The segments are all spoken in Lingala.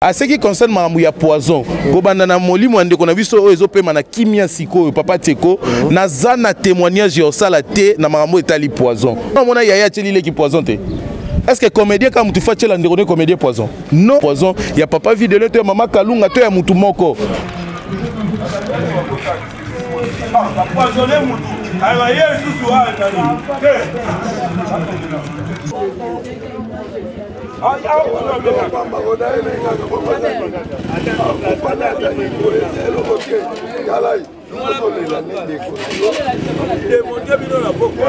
À ce qui concerne makambo ya poison, kobanda na molimo ya ndeko na biso oyo ezopema na kimia sikoyo, papa Teko, naza na témoignage ya osala te na makambo etali poison. Namona yaya atieli leki poison te. Est-ce que comédien ka mutu fa tiela ndeko ne comédien poison? Non, poison ya papa Videle to ya mama Kalunga to ya mutu moko. Bapoisonne mutu ayoka ye lisusu nani te. Demonte bino na pokwa.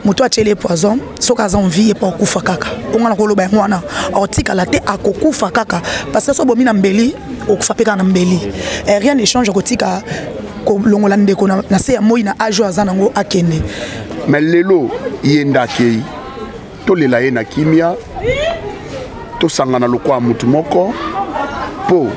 Moto atieli ye poison, soki aza envie ye mpo akufa kaka, onga na koloba yango wana, akotikala te, akokufa kaka, parce que so bomi na mbeli, okufa mpe kaka na mbeli. Rien ne change kotika kolongola ndeko na se ya moi na age oyo aza nango akende. Mais lelo ye nde akei, tolela ye na kimia, tosangana lokola motu moko mpo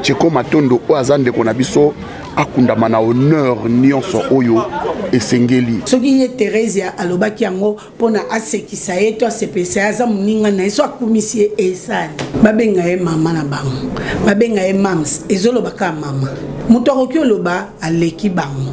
Tcheko Matondo oyo aza ndeko na biso akundama na honneur nyonso oyo esengeli. Soki ye Theresia alobaki yango mpona asekisa ye to asepelisa ye, aza moninga na ye, so akumisi ye esali. Babenga ye mama na bango, babenga ye mams, ezoloba kaka mama. Moto akoki oloba aleki bango,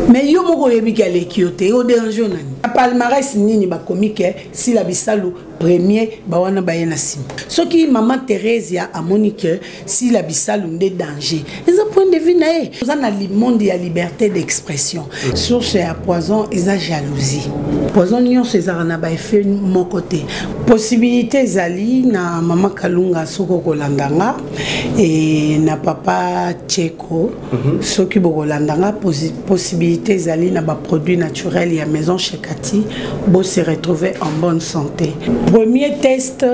mais yo moko oyebi ke aleki yo te, oderange yo nani? Na palmarès nini bakomi ke Sila Bisalu premier, bawana baye na nsima? Soki mama Theresia amoni ke Sila Bisalu nde danger, eza point de vue na ye. Oza na monde ya liberté d'expression. Source ya poison eza jalousie. Poison nyonso ezalaka na baeffet moko te. Possibilité ezali na mama Kalunga, soki okolanda nga, e na papa Tcheko, soki bokolanda nga, possibilité ezali na baproduit naturel ya Maison Chekati, bo se retrouver en bonne santé. Premier test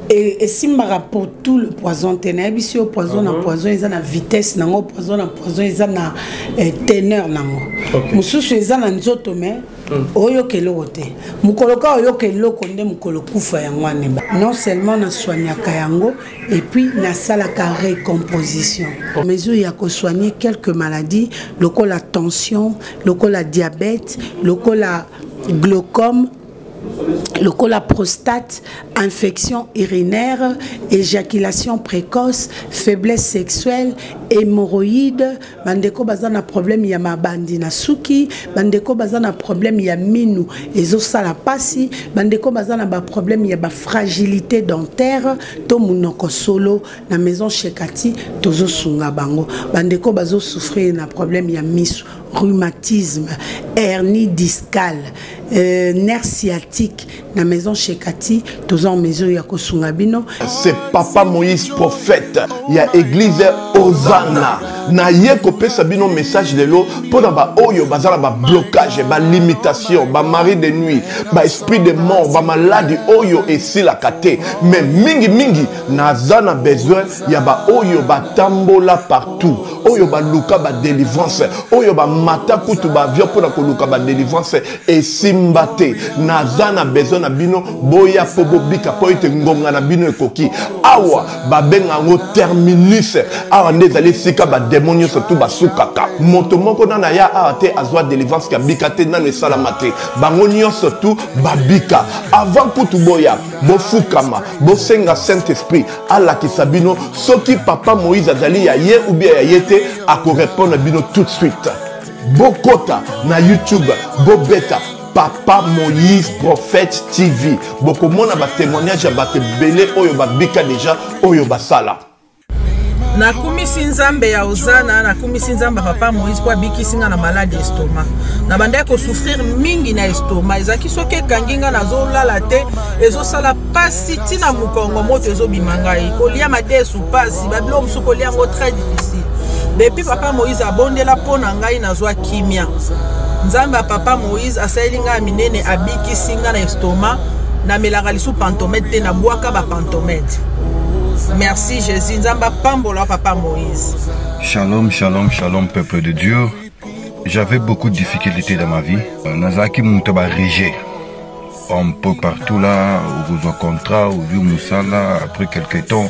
esimbaka pour tout le poison te. Nayebisi yo, poison na poison eza na vitesse nango, poison na poison eza na teneur nango. Mosusu eza na nzoto, mais oyoka eloko te. Mokolo ka oyoka eloko nde mokolo kufa. Yango wana, non seulement nasoignaka yango, et puis nasalaka recomposition, mesure ya kosoigner quelques maladies lokola tension, lokola diabète, lokola glaucome, lokola prostate, infection urinaire, éjaculation précoce, faiblesse sexuelle, hémorroïde, bandeko baza na problème ya mabandi na suki, bandeko baza na problème ya minu ezosala pasi, bandeko baza na baproblème ya bafragilité dentaire to munoko solo, na Maison Chekati tozosunga bango. Bandeko bazosouffrir na problème ya misu, rhumatisme, hernie discale, nerf sciatique, na Maison Chekati toza en mesure ya kosunga bino. C'est papa Moïse, prophète ya église Ozana, na ye kopesa bino message lelo mpona baoyo baza na bablocage, balimitation, bamari de nuit, baesprit de mort, bamaladi oyo esilaka te. Mais mingimingi naza na besoin ya baoyo batambola partout, oyo baluka badelivrance, oyo bamata kutu baavion mpona koluka badelivrance, esimba te. Naza na besoin na bino, boya mpo bobika, mpo ete ngonga na bino ekoki. Awa babenga yango terminus. Awa nde ezali esika bademo nyonso tu basukaka. Moto moko nano aya awa te azwa delivrance kabika te, nano esalama te. Bango nyonso tu babika. Avant kutu boya, bofukama, bosenga Saint Esprit alakisa bino soki papa Moïse azali ya ye ou bien ya ye te. Akorépondre bino tout de suite. Bokota na YouTube, bobeta Papa Moïse Prophète TV, bokomona batémoignage ya bato ebele oyo babika deja, oyo basala. Nakumisi Nzambe ya Ozana, nakumisi Nzambe ya papa Moïse mpo abikisi nga na maladi estomac. Nabandaki kosouffrir mingi na estomac, ezalaki soki ekangi nga nazolala te, ezosala pasi ntina mokongo, moto ezobima ngai, kolia madesu pasi, babiloko mosusu kolia yango très difficile. Depuis papa Moïse abondela mpo na ngai, nazwa kimia. Nzambe ya papa Moïse asaleli ngai ya minene, abikisi ngai na estomac. Namelaka lisu pantomède te, nabwaka bapantomède. Merci Jésus, Nzambe apambola papa Moïse. Shalom, shalom, shalom, peuple de Dieu. J'avais beaucoup de difficultés dans ma vie. Nazalaki moto ba rejet un peu partout là, okozwa contrat, ozwi mosala, après quelque temps,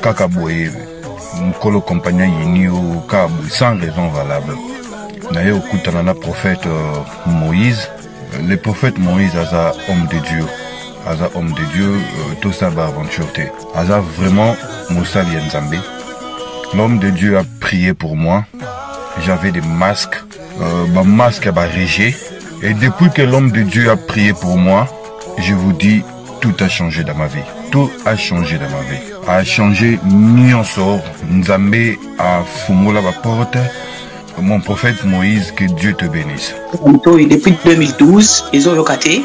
kaka boye, mokolo compagnie ayini yo kaka boye, sans raison valable. Naye okutana na prophète Moïse. Le prophète Moïse aza homme de Dieu. Aza homme de Dieu, euh, tout ça ba aventure te. Aza vraiment mosali ya Nzambe. L'homme de Dieu a prié pour moi. J'avais des masques, euh, ba masque ya ba rejet. Et depuis que l'homme de Dieu a prié pour moi, je vous dis, tout a changé dans ma vie. Tout a changé dans ma vie. A changé nyonso. Nzambe a fungola ba porte. Mon prophète Moïse, que Dieu te bénisse. Depuis 2012, ezoyoka te.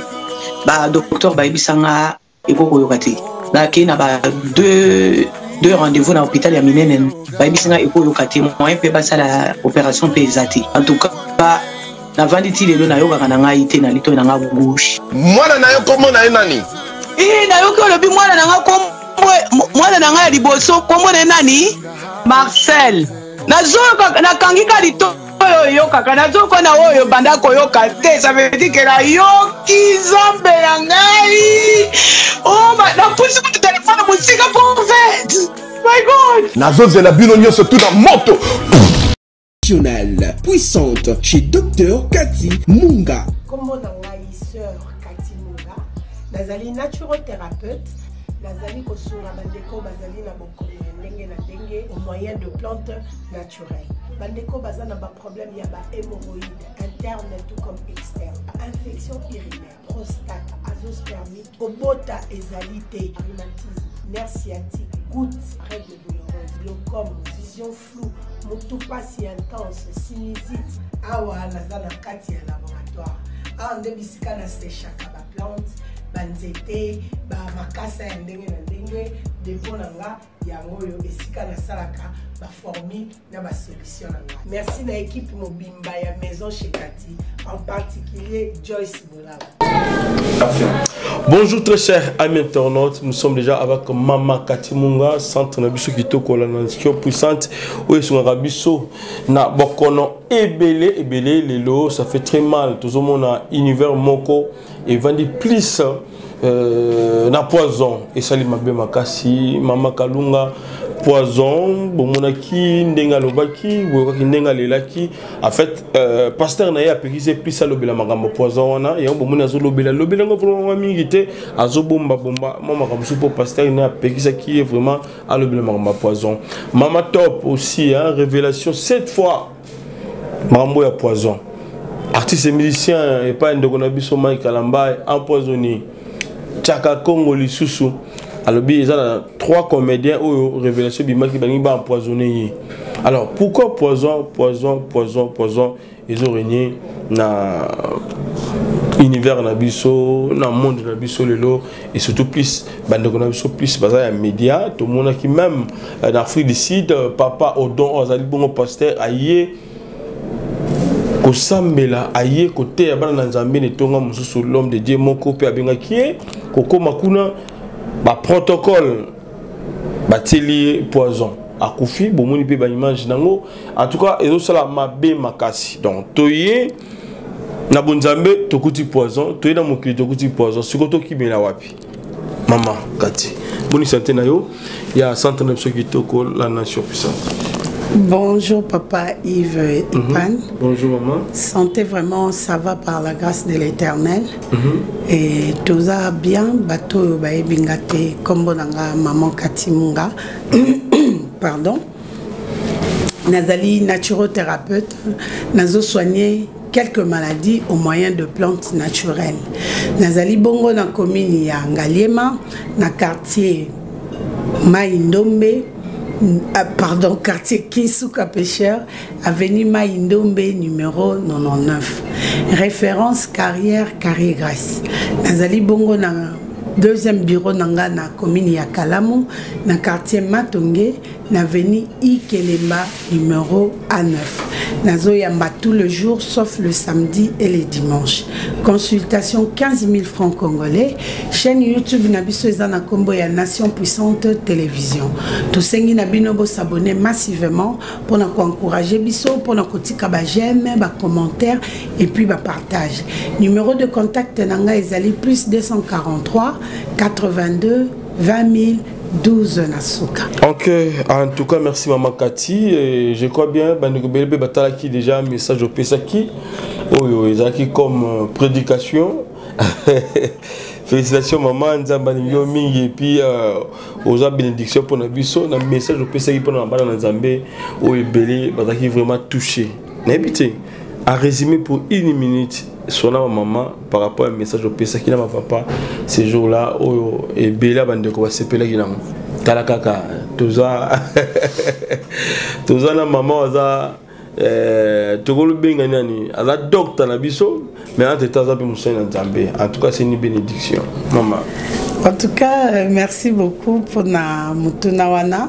Ba docteur bayebisa nga ekoki koyoka te. Nakei na ba deux deux rendez-vous na hôpital ya minene bayebisi nga ekoyoka te moyen mpe basala opération mpe eza te en tout cas navandi ti lelo nayokaka na ngai te na litoi na nga gauche mwana na yo kombo na ye nani ee nayoki olobi mwana na nga kombo mwana na ngai ya liboso kombo na ye nani marcel nazoyoka nakangi ka litoi oyo oyokaka nazoyoka na oyo banda koyoka te ça veut dire que nayoki nzambe na ngai oh, napusi kutu telefone mosika prophète my god nazozela bino nyonso tu na moto Nationale puissante chez Dr Cathy Munga. Kombo na ngai sœur Cathy Munga, nazali naturothérapeute, nazali kosunga bandeko bazali na bokono ya ndenge na ndenge au moyen de plantes naturelles. Bandeko baza na ba problème ya ba hémorroïdes interne tout comme externe, infection urinaire, prostate, azoospermie, kobota ezali te, rhumatisme, nerf sciatique, goutte, règle douloureuse, glaucome, vision floue, mutu pasi intense, sinusite. Awa naza na kati ya laboratoire. Awa nde bisika na sechaka ba plante, ba nzete, ba makasa ya ndenge na ndenge. Depot na nga yango oyo esika nasalaka ba formule na ba solution na nga. Merci na equipe mobimba ya Maison chez Cathy, en particulier Joyce Bolaba. Bonjour très chers amis internautes, nous sommes déjà avec Mama Katimunga, centre na biso kitoko la nation puissante oyo esungaka biso na bokono ebele ebele lelo ça fait très mal tozomona univers moko evandi plus euh, na poison esali mabe makasi mama kalunga poison bomonaki ndenge alobaki boyokaki ndenge alelaki en fait euh, pasteur na ye apekisi ye plus alobela makambo poison wana yango bomoni azolobela lobela yango vraiment mingi te azobomba bomba mwa makambo mosusu mpo pasteur na ye apekisaki ye vraiment alobela makambo ya poison mama top aussi hein, révélation cette fois makambo ya poison artiste et musicien epai ndeko na biso mike kalamba empoisonné chaka congo lisusu alobi eza na trois comédiens oyo révélation ebimaki balingi ba empoisonné ye alors pourquoi poison poison poison poison ezo régner na univers na biso na monde na biso lelo et surtout plus bandeko na biso plus baza ya média tomonaki même euh, na afrique du sud euh, papa odon oyo azali bongo pasteur aye kosambela aye koteya bana na nzambe na etonga mosusu l'homme de dieu moko mpe abengaki ye kokóma kuna baprotocole batieli ye poison akufi bomoni mpe baimage nango en tout cas ezosala mabe makasi donc toye na bonzambe tokuti poison toye na mokili tokuti poison sikoyo tokimela wapi mama kati boni sante na yo ya centre na biso kitoko la nation puissante Bonjour papa Yves Ipan. Mm -hmm. Bonjour maman. Santé vraiment ça va par la grâce de l'Éternel. Mm -hmm. Et toza bien bato oyo bayebi nga te kombo na nga maman Katimunga. Pardon. Nazali naturothérapeute, nazo soigner quelques maladies au moyen de plantes naturelles. Nazali bongo na commune ya Ngaliema, na quartier Maïndombe, ah, pardon, quartier Kinsuka Pêcheur, avenue Maïndombe numéro 99. Référence carrière Carré Grâce. Nazali bongo na deuxième bureau nanga na commune ya Kalamu, na quartier Matonge, na avenue Ikelemba numéro A9. Nazoyamba tout le jour sauf le samedi et les dimanches. Consultation 15 000 francs congolais. Chaîne YouTube na biso eza na kombo ya Nation Puissante Télévision. Tosengi na bino bo s'abonner massivement pour na ko encourager biso, pour na kotika ba j'aime, ba commentaire et puis ba partage. Numéro de contact na nga ezali plus 243 82 20 000 12 na suka. Ok, en tout cas merci maman Cathy et je crois bien bandeko belebe batalaki déjà message opesaki. Oyo ezalaki comme euh, prédication. Félicitations maman, Nzambe alingi yo mingi et puis euh, oza bénédiction mpona biso na message opesaki mpona mabala na Nzambe oyo ebele bazalaki vraiment touché. Nayebi te à résumer pour une minute sona ba maman par rapport à message opesaki na ba papa ce jour là oyo ebele ya bandeko basepelaki nango tala kaka toza toza na mama aza eh, tokolobenga nani aza docteur na biso mais entre temps aza mpe mosali na nzambe. En tout cas, c'est une bénédiction, mama. En tout cas, euh, merci beaucoup pour na mutuna wana.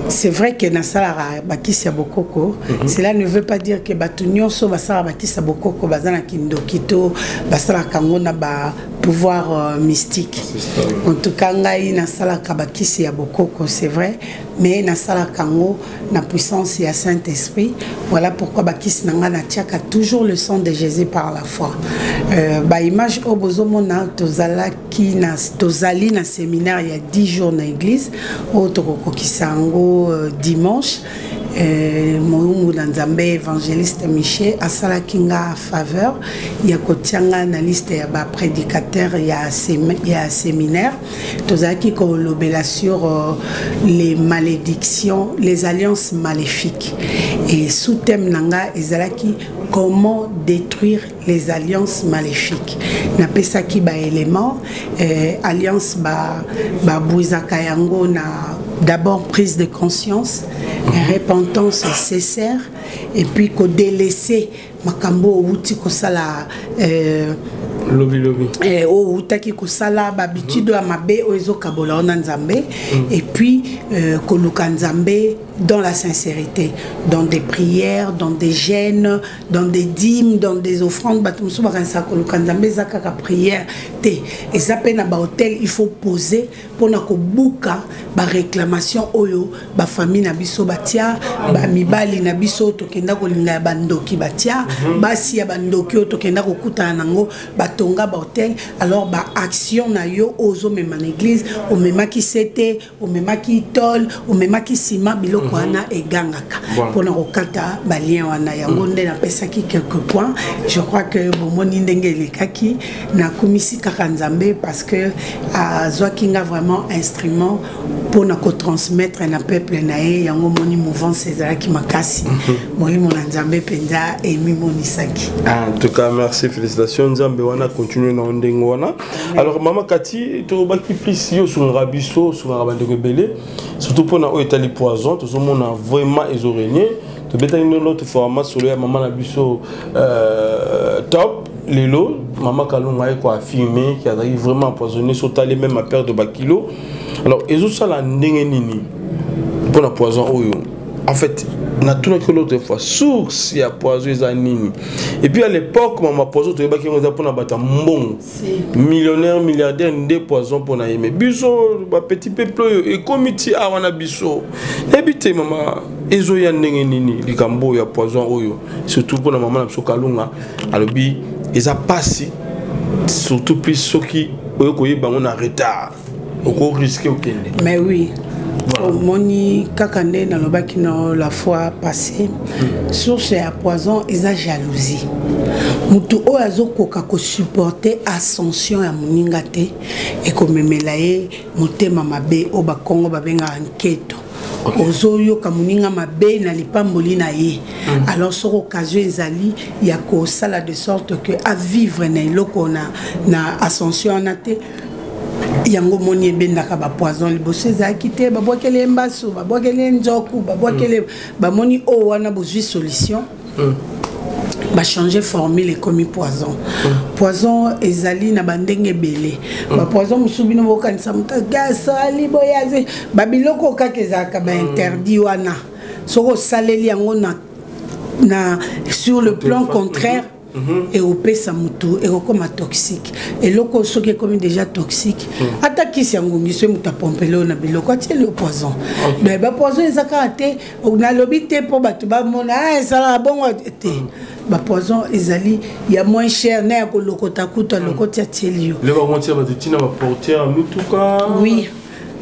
C'est vrai que nasalaka bakisi ya bokoko. Cela ne veut pas dire que bato nyonso basalaka bakisi ya bokoko baza na kindoki to basalaka yango na ba pouvoir mystique. En tout cas, ngai nasalaka bakisi ya bokoko, c'est vrai, mais nasalaka yango na puissance ya Saint-Esprit. Voilà pourquoi bakisi na ngai natiaka toujours le sang de Jésus par la foi. Baimage oyo bozomona, tozalaki na, tozali na séminaire ya 10 jours na église oyo tokokokisa yango dimanche. Moyungu na Nzambe évangéliste Michel asalaki nga faveur ya kotia nga na liste ya baprédicateur ya séminaire. Tozalaki kolobela sur les malédictions, les alliances maléfiques, et sous thème na nga ezalaki comment détruire les alliances maléfiques. Napesaki baélément alliance babwizaka ba yango na d'abord prise de conscience, repentance sincère, et puis kodélaisser makambo outi kosala lobi lobi. Oyo outaki kosala, bahabitude ya mabe oyo ezokabola wana Nzambe, et puis koluka Nzambe dans la sincérité, dans des prières, dans des jeûnes, dans des dîmes, dans des offrandes. Bato mosusu bakanisaka koluka Nzambe eza kaka prière te. Eza mpe na baautel, il faut poser mpona kobuka baréclamation oyo bafamille na biso batia, bamibali na biso tokenda kolinga ya bandoki batia, basi ya bandoki oyo tokenda kokutana nango batonga baautel. Alors baaction na yo oyo ozomema na église, omemaki sete, omemaki tole, omemaki nsima, biloko wana egangaka mpona kokata balien wana. Yango nde napesaki quelques points. Je crois que bomoni ndenge elekaki. Nakumisi kaka Nzambe parce que azwaki nga vraiment instrument mpona kotransmettre na peuple na ye. Yango moni mouvance ezalaki makasi, molimo na Nzambe mpenza emimonisaki. En tout cas, merci, félicitations. Nzambe wana continue na ndenge wana. Alors mama Kati, tolobaki plus yo osungaka biso, osungaka bandeko ebele, surtout mpona oyo etali poison. Tozomona vraiment ezorégner. Tobetaki nde l'autre fois masolo ya mama na biso top. Lelo mama Kalunga aye koaffirme ki azalaki vraiment empoisonné. So otali même aperdre bakilo. Alors ezosala ndenge nini mpona poison oyo? En fait, natunaki l'autre fois source ya poison eza nini. Et puis à l'époque, mama, poison toyebaki yango eza mpona bato ya mbongo, millionnaire, milliardaire nde poison mpona ye. Mais biso bapetit peuple oyo ekomi ti awa na biso, nayebi te mama, ezoya ndenge nini likambo oyo ya poison oyo, surtout mpona mama na biso Kalunga alobi eza pasi, surtout plus soki oyo koyeba yango na retard, okorisquer okende. Mais oui, omoni kaka nde nalobaki na la fois passée, source ya poison eza jalousie. Motu oyo azokoka kosupporter ascension ya moninga te, ekomemela ye motema mabe oyo Bakongo babengaka nketo. Ozoyoka moninga mabe na lipamboli na ye. Alors soki occasion ezali ya kosala de sorte que avivre na eloko na ascension wana te, yango moni ebendaka bapoison. Liboso ezalaki te, babwakeli ye mbasu, babwakeli ye nzoku, babwakeli. Bamoni oyo wana bozwi solution, bachange formule, ekomi poison. Poison ezali na bandenge ebele. Bapoison mosusu, bino bokanisa moto asali boye, aze babiloko kaka ezalaka bainterdit wana. Soki osaleli yango na sur le plan contraire, ekopesa motu, ekokóma toxique. Eloko soki ekomi déjà toxique, ata kisi ya ngungi, soki moto apompele oyo na biloko, atieli yo poison. Donc bapoison eza kaka te, nalobi te mpo bato bamona esalaka bongo te. Bapoison ezali ya moins cher na ya kolokota, kutu alokoti, atieli yo. Lelo bango tia bato ntina baportière ya mituka. Oui.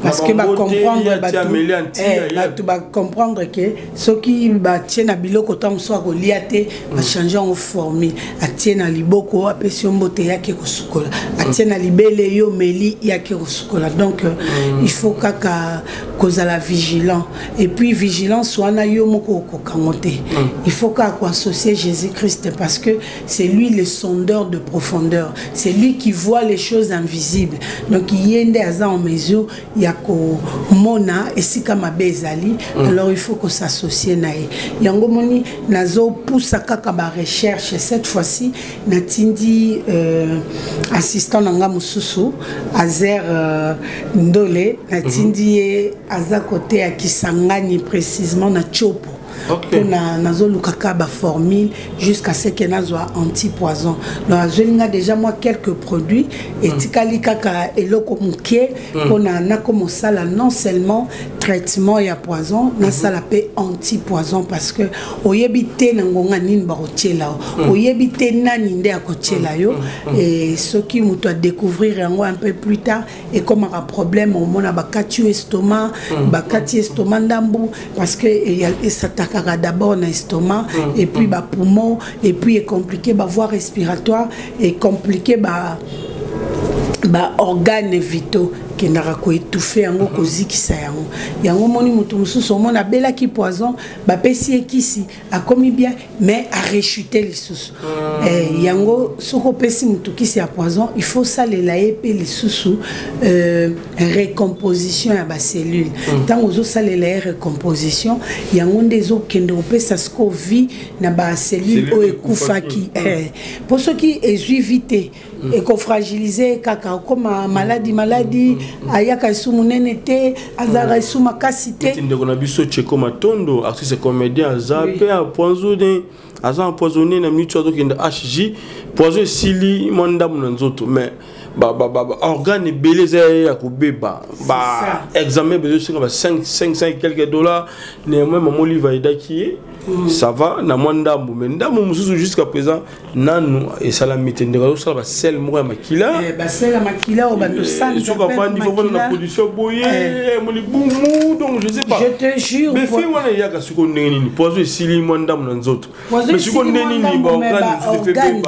Parce que bacomprendre bato, bacomprendre ke soki batie na biloko ntango mosusu akolia te, bachange yango formule. Atie na liboko, apesi yo mbote, yaki kosukola. Atie na libele, yo meli, yaki kosukola. Donc il faut kaka kozala vigilant. Et puis vigilance wana, yo moko okokango te. Il faut kaka koassocier Jésus Christ, parce que c'est lui le sondeur de profondeur, c'est lui qui voit les choses invisibles. Donc ye nde aza en mesure ya komona esika mabe ezali. Alors il faut kos'associer na ye. Yango moni nazopusa kaka barecherche. Cette fois-ci natindi assistant na nga mosusu, Azer Ndole. Natindi ye, aza kote ya Kisangani, précisément na Tshopo, mpona nazoluka kaka baformule jusqu'à ce que nazwa anti-poison. Donc azweli nga déjà moi quelques produits, etikali kaka eloko moke mpona nakoma osala non seulement traitement ya poison, nasala mpe anti-poison, parce que oyebi te na ngonga nini bakotiela yo, oyebi te nani nde akotiela yo. E soki moto adécouvrir yango un peu plus tard, ekomaka problème. Omona bakati yo estomac, bakati estomac ndambu, parce que esatakaka d'abord na estomac et puis bapoumon, et puis ecompliqué bavoie respiratoire, ecompliqué ba baorgane vitaux, kendaka koétouffe yango, kozikisa yango. Yango omoni moto mosusu, omona abelaki poison, bapesi ye kisi, akomi bien, mais arechute lisusu. Yango soki opesi motu kisi ya poison, il faut salela ye mpe lisusu recomposition ya bacellule. Ntango ozosalela ye recomposition, yango nde ezokende kopesa siko vie na bacellule oyo ekufaki. Mpo soki ezwi vie te, ekofragilize kaka, okoma maladi maladi, ayaka esu monene te, azalaka esu makasi te. Ndeko na biso Cheko Matondo, artiste comédien, aza mpe empoisonné, aza empoisonné na minute azokende HJ. Poison esili mwa ndambo na nzoto, mais baorgane ebele eza ya kobeba. Baexamen bezosenga ba 5 5 quelques dollars. Néanmoins mama Olive ayedaki ye, ça va na mwa ndambo, mais ndambo mosusu jusqu'à présent nanu esalami te. Ndeko azosala basele moko ya makila. Basele ya makila oyo bandosoki avandi, fovanda na position boye, molibumu, donc je sais pas. Je te jure. Mais fe wana eyaka sikoyo ndenge nini? Poison esili mwa ndambo na nzoto, mais sikoyo ndenge nini baorgane?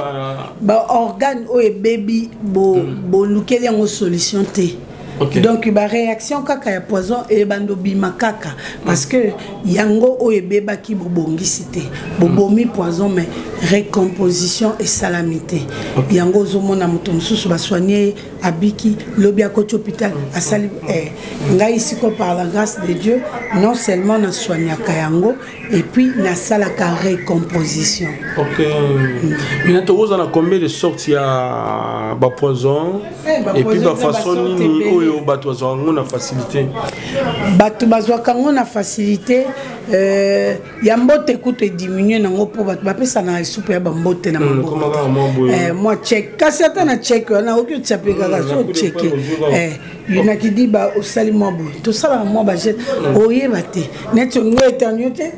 Baorgane oyo ebebi, bolukeli yango solution te. Donc baréaction kaka ya poison ebanda obima kaka, parce que yango oyo ebebaki, bobongisi te. Bobomi poison, mais recomposition esalami te. Yango ozomona moto mosusu basoigne ye, abiki, lobi akoti hôpital, asali. Ngai siko, par la grâce de Dieu, non seulement nasoignaka yango, et puis nasalaka recomposition. Ok, maintenant tokozala na combien de sortes ya bapoison et puis bafaçon nini oyo bato bazwaka yango na facilité? Bato bazwaka yango na facilité, ya mbote kutu ediminue nango, mpo bato bapesana esupu ya bambote na maboko, mwa chèque. Kasi ata na chèque wana, oki otia mpe kaka so ocheke nakidiba, osali mwa boye, tosalaka mwa bageste, oyeba te neti olingo éternue te.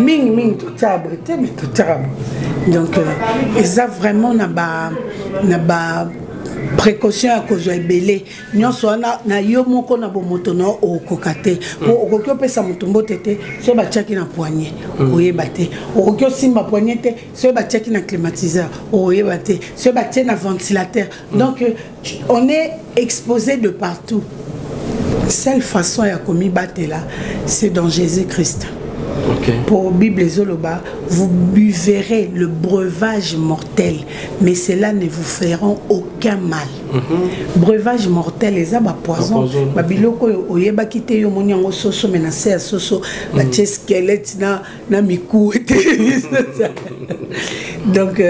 Mingi mingi totiaka boye te, mais totiaka boye. Donc eza vraiment na ba précaution ya kozwa ebele nyonso wana na yo moko na bomoto na okoka te, po okoki opesa moto mbote te soki batiaki na poignet, oyeba te. Okoki osimba poignet te soki batiaki na climatiseur, oyeba te soki batie na ventilateur. Donc on est exposé de partout. Seule façon ya komibatela, c'est dans Jésus Christ. Pour Bible ezoloba: vous buverez le breuvage mortel, mais cela ne vous feront aucun mal. Breuvage mortel eza bapoison, babiloko oyo oyebaki te. Yo omoni yango soso, me na se ya soso batie squelette na mikuwa te. Donc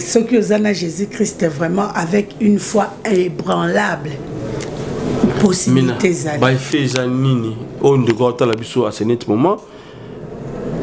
soki oza na Jésus Christ vraiment, avec une foi inébranlable, possibilité ezali. Baeffet eza nini oyo ndeko atala biso à ce net moment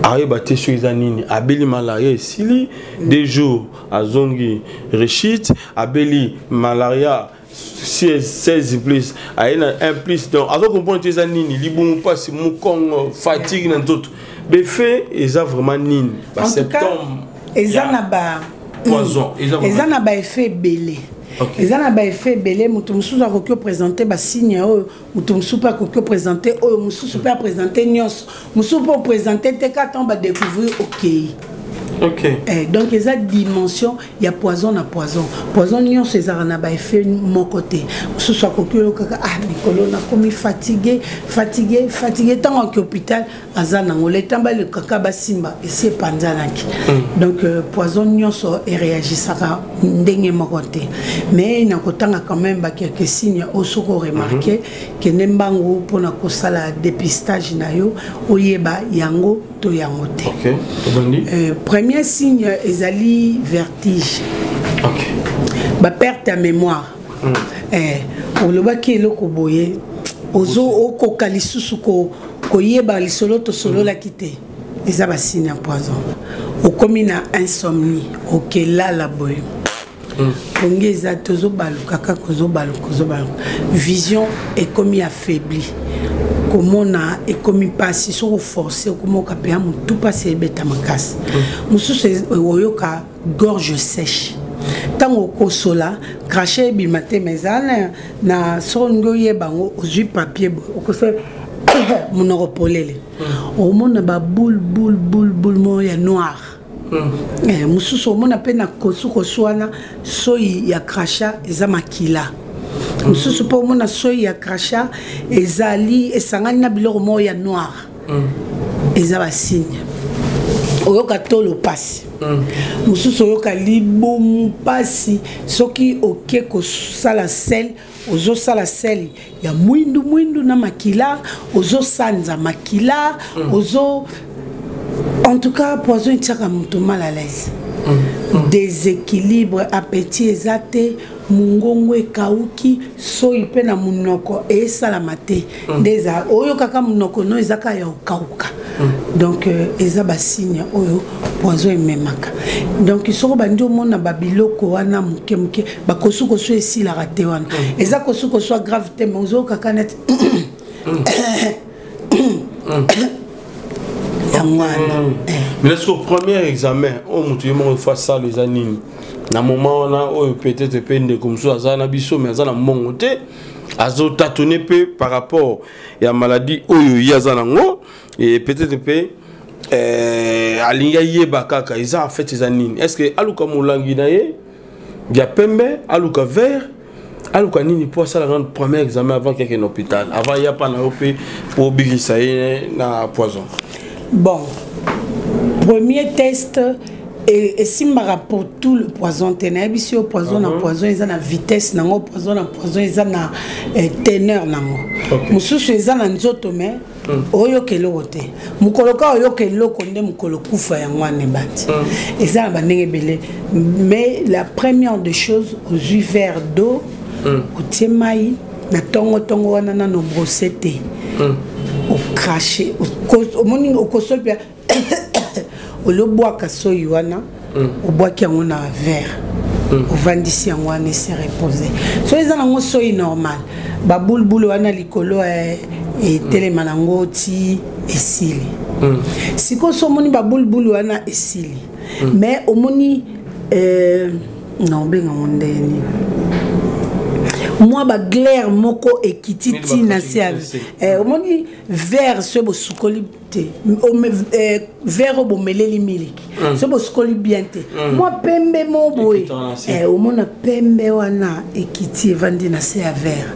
ayeba te soki eza nini? Abeli malaria, esili 2 jours, azongi rechute. Abeli malaria 16 plus, aye na 1 plus, donc azo comprendre te eza nini. Libumu mpasi, mokongo, fatigue na nzoto. Befe eza vraiment nini? Basymptôme eza na ba poison? Eza na baeffet ebele. Eza na baeffet ebele. Moto mosusu akoki oprésente basigne oyo, moto mosusu mpe akoki oprésente oyo, mosusu mpe aprésente nyonso, mosusu mpe oprésente te, ka ntango badécouvrir okei. Eh, donc eza dimension ya poison na poison. Poison nyonso ezalaka na baeffet moko te. Mosusu akoki oyokaka: "Ah, mikolo nakomi fatigue, fatigue, fatigue." Ntango aki hôpital, aza nango le temps balekaka, basimba, esi epanzanaki. Donc poison nyonso eréagisaka ndenge moko te, mais na kotanga quand même baquelques signe oyo soki oremarke, kende mbangu mpona kosala dépistage na yo, oyeba yango to yango te. Premier signe ezali vertige, baperte ya mémoire. Olobaki eloko boye, ozo okoka lisusu koyeba lisolo tosololaki te. Eza basigne ya poison. Okomi na insomnie, okelala boye, pongi eza te, ozobaluka kaka, ozobaluka, ozobaluka. Vision ekomi affaibli, komona ekomi mpasi. Soki oforce, okomoka mpenza motu mpasi ebeta makasi. Mosusu oyoka gorge sèche. Ntango okosola, crachat ebima te, mais ezala na soki olingi oyeba yango, ozwi papier boye, okosola monoko polele, omona baboule, boule, boule, boule moko ya noir. Mosusu omona mpe na kosukosu wana, soi ya crachat eza makila. Mosusu mpe omona soi ya crachat ezali esangani na biloko moko ya noir. Eza basigne. Oyoka tolo pasi, mosusu oyoka libumu pasi. Soki oke kosala selles, ozosala selles ya mwindu mwindu na makila, ozosanza makila. Ozo en tout cas, poison etiaka moto mal à l'aise, déséquilibre, appétit eza te, mongongo ekauki, soi mpe na monoko esalama te. Nde eza oyokaka monoko no eza kaka ya okauka. Donc eza basigne oyo poison ememaka. Donc soki bandi omona babiloko wana moke moke, bakosukosu esilaka te wana, eza kosukosu ya grave te, mais ozokaka neti yango wana. Mais est-ce que premier examen oyo moto ye moko faut asala eza nini na moment wana oyo? Peut-être mpe ndeko mosusu aza na biso, mais aza na mbongo te, azotatone mpe par rapport ya maladie oyo ye aza nango, et peut-être mpe alingi ayeba kaka eza en fait eza nini. Est ce que aluka molangi na ye ya pembe, aluka verre, aluka nini mpo asala nano premier examen avant keke na hôpital, avant ya pa na yo mpe mpo obikisa ye na poison? Bon, premier test esimbaka pour tout le poison te. Nayebi si yo poison na poison eza na vitesse nango, poison na poison eza na teneur nango. Mosusu eza na nzoto, mais oyoka eloko te. Mokolo ka oyoka eloko nde mokolo kufa yango wana ebandi. Eza na bandenge ebele, mais la première des choses, ozwi verre d'eau, otie mai na ntongo-ntongo wana, nano brosse te, ocrache, omoni okosoli mpe, olobwaka soi wana, obwaki yango na verre, ovandisi yango wana, ese repose. So eza nango soi normal, babulubulu wana likolo etelema nango ti esili. Sikoyo so omoni babulubulu wana esili, mais omoni na obengango ndeni, mwa baglaire moko ekiti ntina se ya omoni verre, so bosukoli te, verre oyo bomeleli miliki, so bosukoli bien te, mwa pembe mo boye, omona pembe wana ekiti, evandi na se ya verre,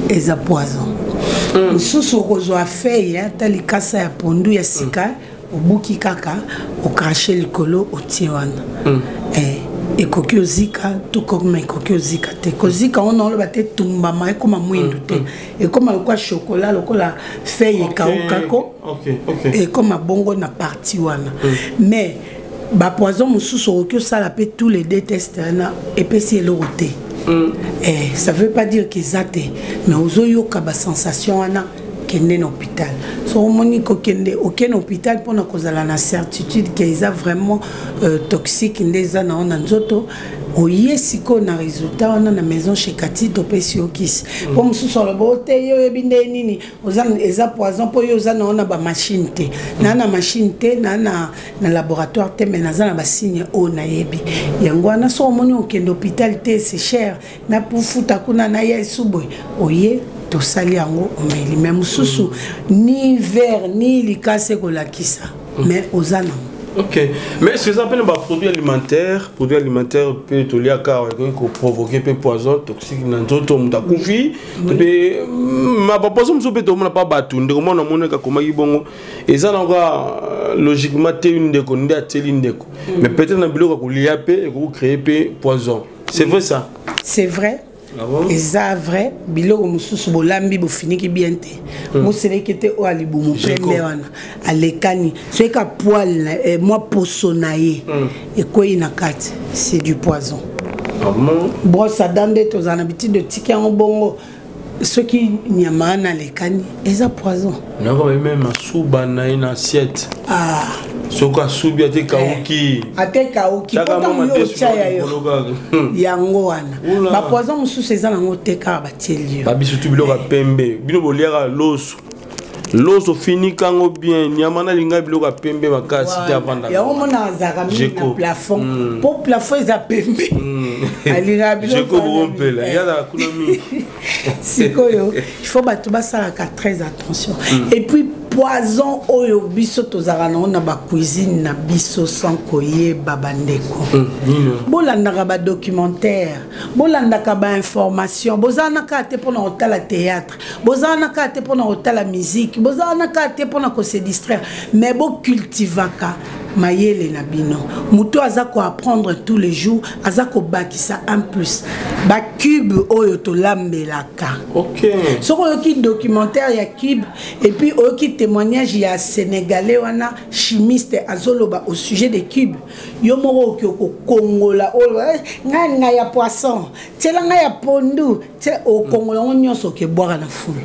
eza poison. Mosusu okozwa feuille, ata likasa ya pondu ya sika, obuki kaka, ocrache likolo, otie wana. Ekoki ozika to koma ekoki ozika te. Kozika wana oloba te tumbama ekoma mwindu te, ekoma lokola chocolat, lokola feuille ekaukako, ekoma bongo na partie wana. Mais bapoison mosusu okoki osala mpe tous les deux tests wana, epesi eloko te. Ça veut pas dire que eza te, mais ozoyoka basensation wana. Kende na hôpital. So omoni kokende, oke na hôpital mpona kozala na certitude ke eza vraiment euh, toxique nde eza na yo na nzoto. Oye sikoyo na résultat wana na maison chez Kati, topesi yo kisi. Mpo mosusu aloba o te, yo oyebi nde nini oza, eza poison, mpo yo oza na yo na bamachine te, naa na machine te, naa na, na laboratoire te, mais naza na basigne oyo nayebi yango wana. So omoni okende hôpital te, c'est cher, napufuta kuna naya esu boye, oye tosali yango, omeli. Mais mosusu ni verre ni likasi ekolakisa, mais oza nango. Ok, mais est-ce que ça peut être produit alimentaire, produit alimentaire peut toliaka ekoki koprovoquer mpe poison toxique na nzoto, moto akufi mpe ma bapoison mosusu mpe tomona pa bato? Ndeko mwana omonaka akomaki bongo, eza na kaka logiquement te, ndeko nde atieli ndeko, mais peut-être na biloko ya kolia mpe ekoki créer mpe poison. C'est vrai ça? C'est vrai. Ah bon? Eza vrai. Biloko mosusu bolambi, bofiniki bien te, moseleki te, oyo alibumu pembe wana alekani, soki ka poil eh, mwa poso na ye ekwei na kati, c'est du poison. Ah bon? Brosse à dents nde tozala na bitide, otiki yango bongo, soki nyama wana alekani, eza poison. Nako meme masuba na ye na assiette. Ah. Soki asubi ate kauki. Ate kauki mwa yo otya ya yo yango wana. Bapoison mosusu eza nango te, kaka batieli yo. Babisutu biloko ya pembe, bino boliaka loso, loso finika yango bien, nyama nalinga biloko ya pembe makasi te, avandaka. Yango mona azalaka mingi na plafond, mpo plafond eza pembe, alingaka biloko bompela yazalaka kuna mingi. Sikoyo il faut bato basalaka très attention. Et puis poison oyo biso tozalaka nango na bacuisine na biso sans koyeba, bandeko, bolandaka badocumentaire, bolandaka bainformation. Bozala na kaka te mpona kotala théâtre, bozala na kaka te mpona kotala musique, bozala na kaka te mpona kose distraire, mais bocultivaka mayele na bino. Moto aza koapprendre tous les jours, aza kobakisa un plus. Bacube oyo tolambelaka, soki oyoki documentaire ya cube et puis oyoki témoignage ya Sénégalais wana, chimiste, azoloba au sujet des cubes, yo moko okoki kokongola oyo ngai ngai ya poisson, tiela ngai ya pondu, tie okongola yango nyonso, okebwaka na fulu.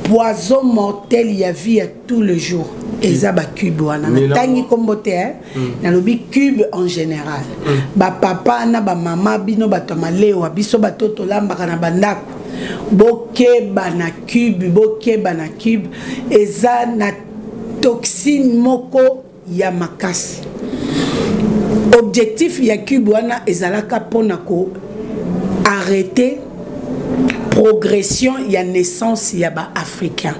Poison mortel ya vie ya tout le jour eza bacube wana. Natangi nkombo te, eh? Nalobi cube en général. Bapapa na bamama, bino bato ya malewa, biso bato tolambaka na bandako, bokeba na cube, bokeba na cube. Eza na toxine moko ya makasi. Objectif ya cube wana ezalaka mpona ko arrêter progression ya naissance ya baafricain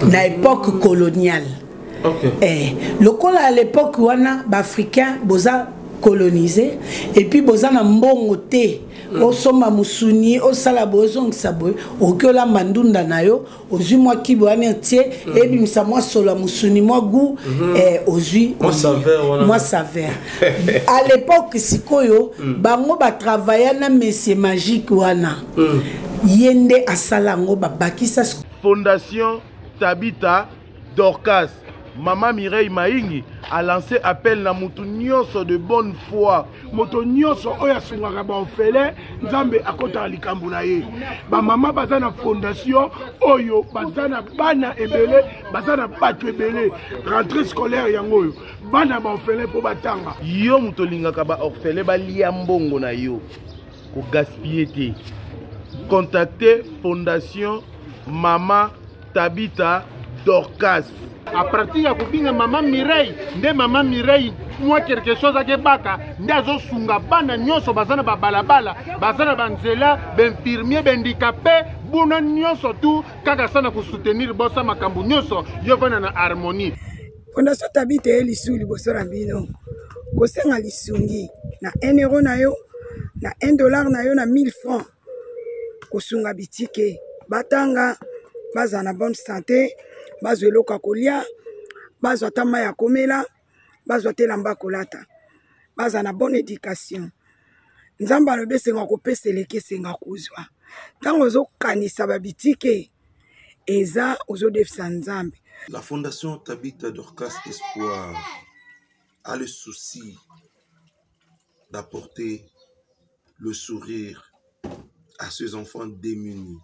na époque coloniale. Eh, lokola à l'époque wana baafricain boza colonisé et puis boza na mbongo te, osomba mosuni, osala boye, ozongisa boye, okoki olamba ndunda na yo, ozwi mwa kibo wana, otie, ebimisa mwa solo ya mosuni, mwa goût, eh, ozwi mwa saveur wana. Mwa saveur. À l'époque sikoyo, bango batravailla na monsieur magique wana, ye nde asala yango, babakisa. Fondation Tabitha Dorcas, Mama Mireille Maingi a lancé appel na mutu nyonso de bonne foi. Moto nyonso oyo asungaka baorphelin, Nzambe akotaka likambo na ye. Bamama baza na fondation oyo, baza na bana ebele, baza na bato ebele. Rentrée scolaire yango oyo, bana baorphelin mpo batanga. Yo moto olingaka baorphelin balia mbongo na yo, kogaspille te. Contacte Fondation Mama Tabitha Dorcas. À partir ya kobinga mama Mireille, nde mama Mireille mwa quelque chose akebaka, nde azosunga bana nyonso baza na babalabala, baza na banzela, bainfirmier, bahandicapé, buna nyonso tu kaka sa na kosoutenir bosa makambo nyonso yo vanda na harmonie. Fondation Tabitha ye lisu liboso na bino kosenga lisungi na 1 euro na yo, na 1 dollar na yo, na 1000 francs, kosunga bitike batanga, bazala na bonne santé, bazwa eloko ya kolia, bazwa ata mai ya komela, bazwa te elamba ya kolata, bazala na bonne éducation. Nzambe alobi esenga kopesa eleki esenga kozwa. Ntango ozokanisa babitike, eza ozodefisa Nzambe. La Fondation Tabitha Dorcas Espoir a le souci d'apporter le sourire à ces enfants démunis.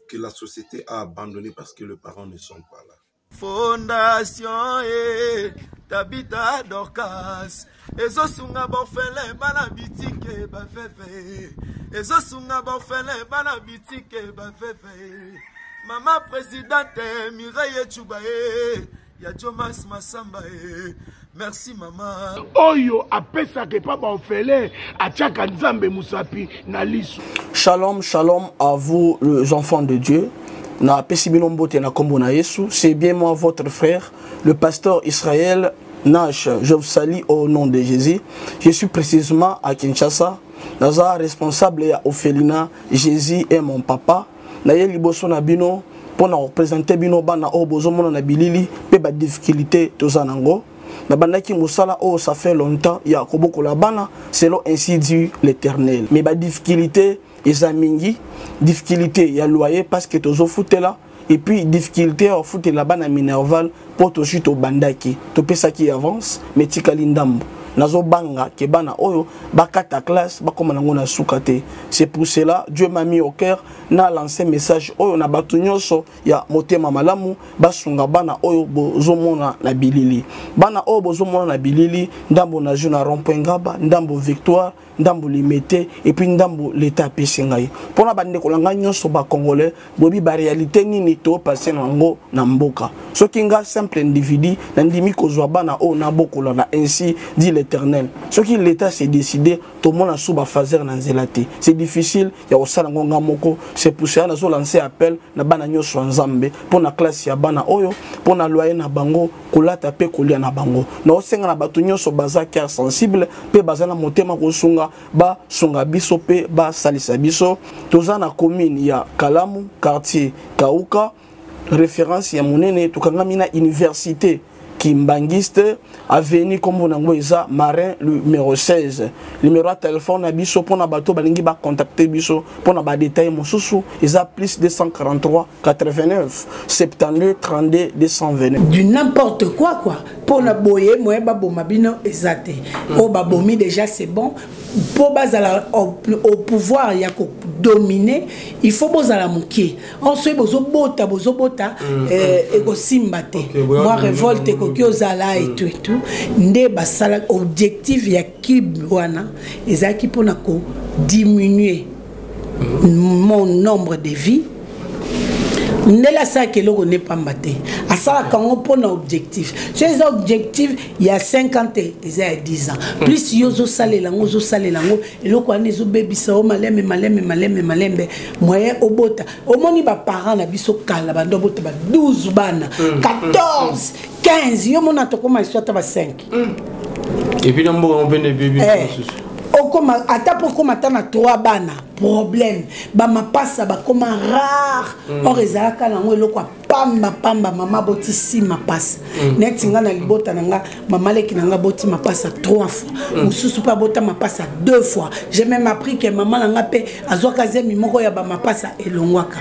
que la société a abandonné parce que les parents ne sont pas là. Fondation e Tabitha Dorcas ezosunga baorphelin bana bitike baveve ezosunga baorphelin bana bitike baveve mama presidente Mireille Echuba e ya Jomas Masamba e merci mama oyo apesaka epa baorphelin atiaka nzambe mosapi na liso Shalom, shalom à vous les enfants de Dieu. Na pesi bino mbote na kombo na Yesu. C'est bien moi votre frère, le pasteur Israël Nash. Je vous salue au nom de Jésus. Je suis précisément à Kinshasa. Naza responsable ya orphelinat Jésus est mon papa. Na ye liboso na bino mpo na représenter bino bana oyo bozomona na bilili mpe ba difficulté toza nango. nabandaki mosala oyo ça fait longtemps ya kobokola bana selon ainsi dit l'éternel mais badifficulté eza mingi difficulté ya loyer parce que tozofutela et puis difficulté ya kofutela bana minerval mpo tozwi tobandaki topesaki avance mais tikali ndambo nazobanga ke bana oyo bakata classe bakóma nango na suka te c'est pour cela dieu m'a mis au cœur na lancé message oyo na bato nyonso ya motema malamu basunga bana oyo bozomona na bilili bana oyo bozomona na bilili ndambo na jeu na rond-point ngaba ndambo victoire ndambo limete et puis ndambo leta apesi ngai mpona bandeko na ngai nyonso bacongolais boyebi baréalité nini topase na yango na mboka soki nga simple individu nandimi kozwa bana oyo nabokola na ainsi dit l'éternel soki l'état s'est décidé tomona su bafaser na nzela te c'est difficile ya kosala yango nga moko c'est pour cela nazo lancer appel na bana nyonso ya nzambe mpo na classe ya bana oyo mpo na loyer na bango kolata mpe kolia na bango naosenga na bato nyonso baza cœur sensible mpe baza na motema kosunga basunga biso mpe basalisa biso toza na commune ya kalamu quartier kauka référence ya monene tokangami na université kimbangiste avenue nkombo na yango eza marin numéro 16 numéro ya telefone na biso mpona bato balingi bacontacte biso mpona badetail mosusu eza plus 243 89 72 32 229 du n'importe quoi quoi mpona boye moye baboma bino eza te oyo babomi déjà c'est bon mpo bazala au, au pouvoir ya kodomine il faut bozala moke or soki bozobota bozobota eh, ekosimba te mwa révolte ekoki ozala etu etu nde basala objectif ya cube wana ezalaki mpona kodiminue mon nombre de vie ndele asalaka eloko ne pamba te asalaka yango mpo na objectif so eza objectif ya 5 ans te eza ya 10 ans plus yo ozosalela yango ozosalela yango eloko wana ezobebisa yo malembe malembe malembe malembe moyen obota omoni baparent na biso kala bando obota ba 12 bana 14 15 yo mona tokoma liso ata ba 5 epuis na mboka yango mpe nde ebebi okoma ata mpo okoma ata na 3 bana problème bamapasa bakoma rare or ezalaka nango eloko ya pamba pamba mama aboti si mapasa neti nga na libota na nga mama leki na nga aboti mapasa 3 fois mosusu mpe abota mapasa 2 fois j'ai même appris que mama na nga mpe azwaka zemi moko ya bamapasa elongwaka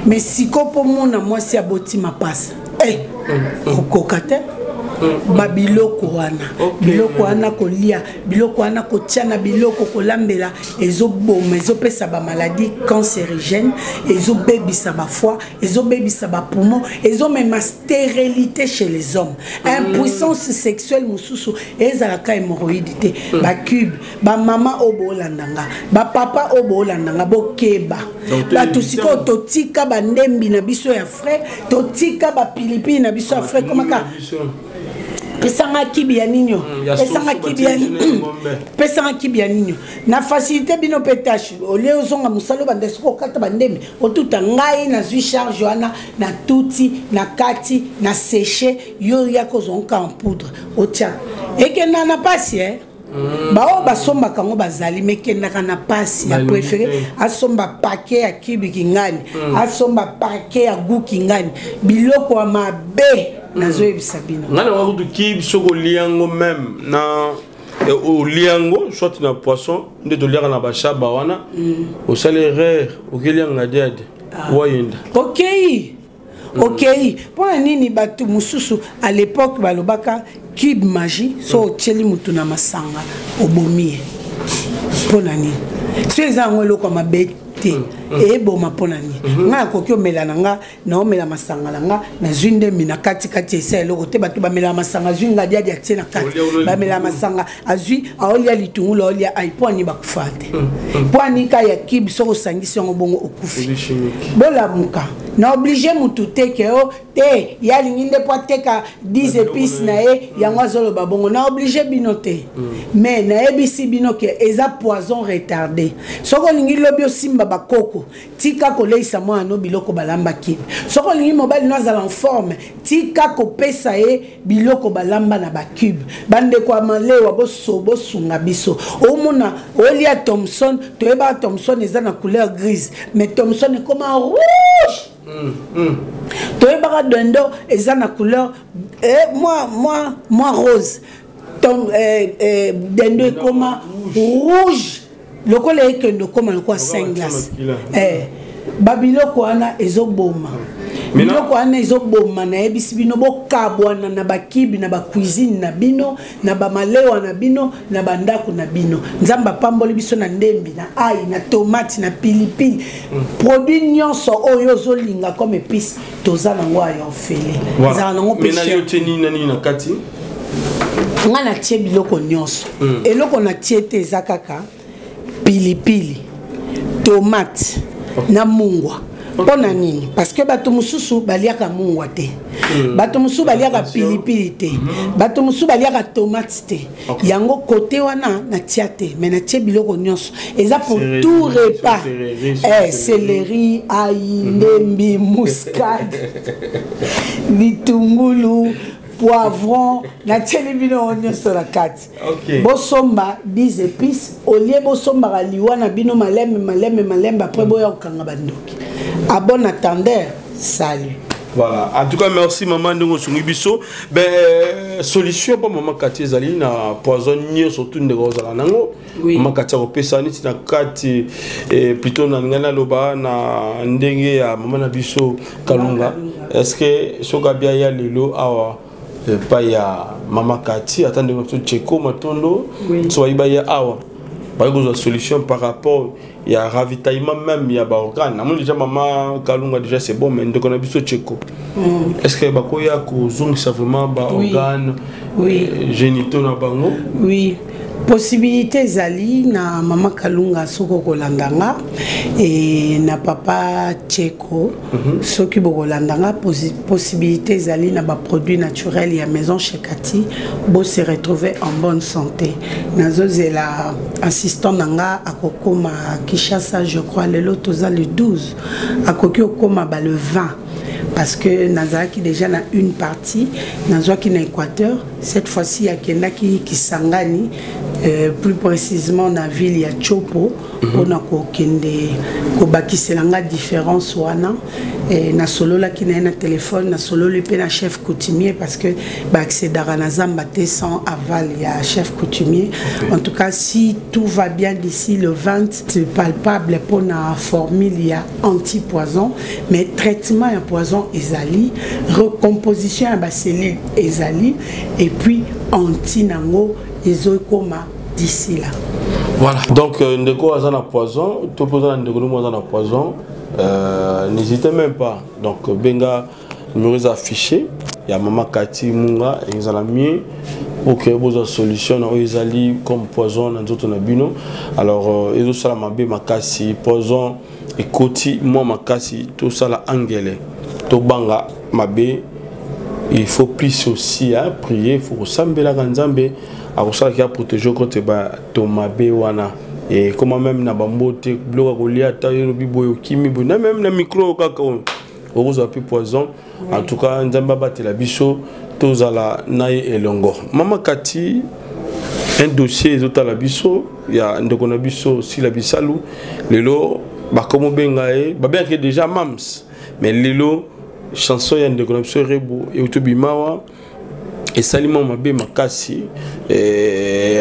mais siko mpo mona mwasi aboti mapasa eh, okoka te babiloko wana biloko wana kolia biloko wana kotia na biloko kolambela ezoboma ezopesa bamaladi cancérigène ezobebisa bafoie ezobebisa bapoumon ezomema stérilité chez les hommes impuissance sexuelle mosusu ezalaka hémorroïde te bacube bamama oyo boolanda nga bapapa oyo boolanda nga bokeba bato sikoyo totika bandembi na biso ya frais totika bapilipili na biso ya frais komaka pesanga kibi ya nini pesanga kibi ya pesanga kibi ya nini na facilité bino mpe tâche olie ozonga mosala obanda soki okata bandembi otuta ngai nazwi charge wana na tuti na kati na seche yo yaka ozonga en poudre otia ekenda na pasi eh? Baoyo basombaka yango bazali me ekendaka na pasi ya préféré asomba paquet ya kibi kingani asomba paquet ya gu kingani biloko ya mabe nazoyebisa bino ngai nanga kutu kibi soki olia yango meme na olia yango soit na poisson nde toliaka na bashaba wana osali erreur okelia ngadiade wayenda okei okei mpo na nini bato mosusu à l'époque balobaka cube magie so otieli motu na masanga obomi ye mpo na nini so eza yango eloko ya mabe. Te, eyeboma mpo na nini? Ngai nakoki omela na nga, naomela masanga na nga, nazwi ndembi na katikati, esa eloko te. Bato bamelaka masanga, azwi ngadiadi atie na kati, bamelaka masanga, azwi aolia litungulu, aolia ai, mpo ani bakufa te? Mpo ani ka ya kibi, soki osangisi yango bongo okufi. Bolamuka na oblige mutu te ke o te, ye alingi nde mpo ateka 10 épices na ye, yango azoloba bongo. Na oblige bino te, mais nayebisi bino ke eza poison retardé. Soki olingi lobi osimba bakoko, tika koleisa mwana no biloko balamba kibe. Soki olingi mobali no azala en forme, tika kopesa ye biloko balamba na bacube. Bandeko ya malewa, boso bosunga biso. Omona olia Thomson, toyebaka Thomson eza na couleur grise, mais Thomson ekoma rouge. Toyebaka dendo eza na couleur eh, mwa rose. Tom, eh, eh, dendo ekoma rouge lokola ekende okoma lokola 5 glace. Eh, babiloko wana ezoboma, biloko wana ezoboma. Nayebisi bino, bokabwana na bakibi na bacuisine na bino, na bamalewa na bino, na bandako na bino. Nzambe apamboli biso na ndembi, na ai, na tomate, na pilipili, produit nyonso oyo ozolinga comme épice, toza nango ya ofele. Ezala nango mpe Maintenant, cher. yo tie nini na nini na kati? Nga natie biloko nyonso. Eloko natie te eza kaka pilipili, tomate na mungwa. Mpo na nini? Parce que bato mosusu baliaka mungwa te, bato mosusu baliaka pilipili te, bato mosusu baliaka tomate te. Yango kote wana natia te, mais natie biloko nyonso eza pour Céleri, tout repas. Céleri, Eh, céleri. Céleri, ai, ndembi, muscade, litungulu, poivron, natieli bino yango nyonso na kati. Bosomba 10 épices olie, bosombaka liwa na bino malembe malembe malembe, après boya kokanga bandoki. À bon attendeur, salut. Voilà. En tout cas, merci maman ndenge osungi biso. Ben solution pa maman Kati ezali na poison nyonso surtout ndenge ozala nango. Maman Kati akopesa neti na kati eh, plutôt na ngai naloba na ndenge ya mama na biso Kalunga. Est-ce que soki abia ya lelo awa epai ya mama Kati, ata ndenge biso Cheko Matondo, so bayiba ya awa, bayi kozwa solution par rapport ya ravitaillement même ya baorgane? Namoni déjà mama Kalunga, déjà c'est bon, mais ndeko na biso Cheko, est ce que bakoya kozongisa vraiment baorgane génitaux na bango? Oui, possibilité ezali na mama Kalunga. Soki okolanda nga e na papa Cheko, soki bokolanda nga, possibilité ezali na baproduit naturel ya Maison Chez Kati, bose retrouver en bonne santé. Nazozela assistant na nga akokoma Kinshasa, je crois lelo toza le 12, akoki okoma ba le 20, parce que nazalaki déjà na une partie nazwaki na Équateur. Cette fois-ci akendaki Kisangani, plus précisément na ville ya Chopo, mpona kokende kobakisela nga différence wana. Nasololaki na ye na telefone, nasololi mpe na chef coutumier, parce que baaccédaka na zamba te sans aval ya chef coutumier. En tout cas, si tout va bien, d'ici le 20, c'est palpable mpona formule ya anti-poison. Mais traitement ya poison ezali, recomposition ya bacellule ezali, et puis anti nango ezokoma d'ici là. Voilà, donc ndeko aza na poison to mpo oza na ndeko nomo aza na poison, n'hésitez même pas. Donc benga numéro eza affiché ya mama Kati Munga, ezala mieux pour que bozwa solution na oyo ezali comme poison na nzoto na bino. Alors ezosala mabe makasi, poison ekoti mwa makasi, tosala angele, tobanga mabe. Il faut plus aussi, hein, prier, il faut kosambelaka Nzambe akosalaki aprotéger contre bato mabe wana. E koma même na bambote, biloko ya kolia, ata yo olobi boye, okimi boye, na même na micro kaka oyo okozwa mpe poison. En tout cas, Nzambe abatela biso, tozala na ye elongo. Mama Kati, un dossier ezotala biso ya ndeko na biso Sila Bisalu. Lelo bakomi obenga ye, babengaki ye déjà mams, mais lelo chanson ya ndeko na biso Rebo euti bimawa, esali mwa mabe makasi.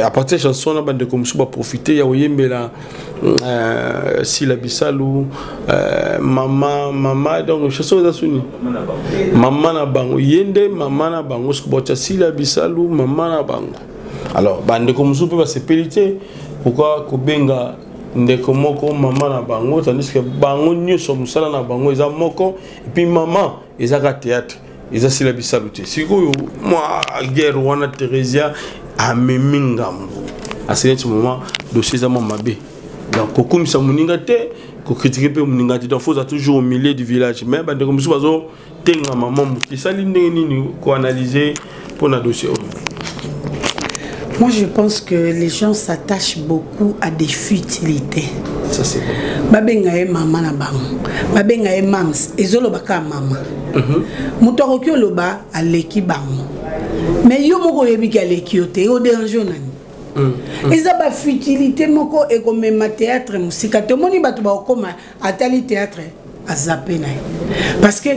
À partir ya chanson na bandeko mosusu baprofite ya koyembela Sila Bisalu, mama mama. Donc chanson eza suni mama na bango, ye nde mama na bango, soki botya Sila Bisalu mama na bango. Alors bandeko mosusu mpe basepeli te. Pourquoi kobenga ndeko moko mama na bango tandis que bango nyonso mosala na bango eza moko epuis mama ezaka théâtre eza sila bisalu te sikoyo mwa guerre wana theresia amemi ngambo asili neti moment dossier eza mwa mabe donc kokumisa moninga te kokritike mpe moninga te donc faut oza toujours au milieu du village mais bandeko mosusu bazotengama mwa moke esali ndenge nini koanalyse mpo na dossier oyo Moi, je pense que les gens s'attachent beaucoup à des futilités. Ça, c'est vrai. Babenga ye mama na bango. Babenga ye mams. Ezoloba ka mama. Mhm. Moto akoki oloba aleki bango. Mais yo moko oyebi ke aleki yo te, oderange yo nani? Mm. Eza ba futilité moko ekomema théâtre mosika te. Omoni bato bakokoma atali théâtre azape na ye. Parce que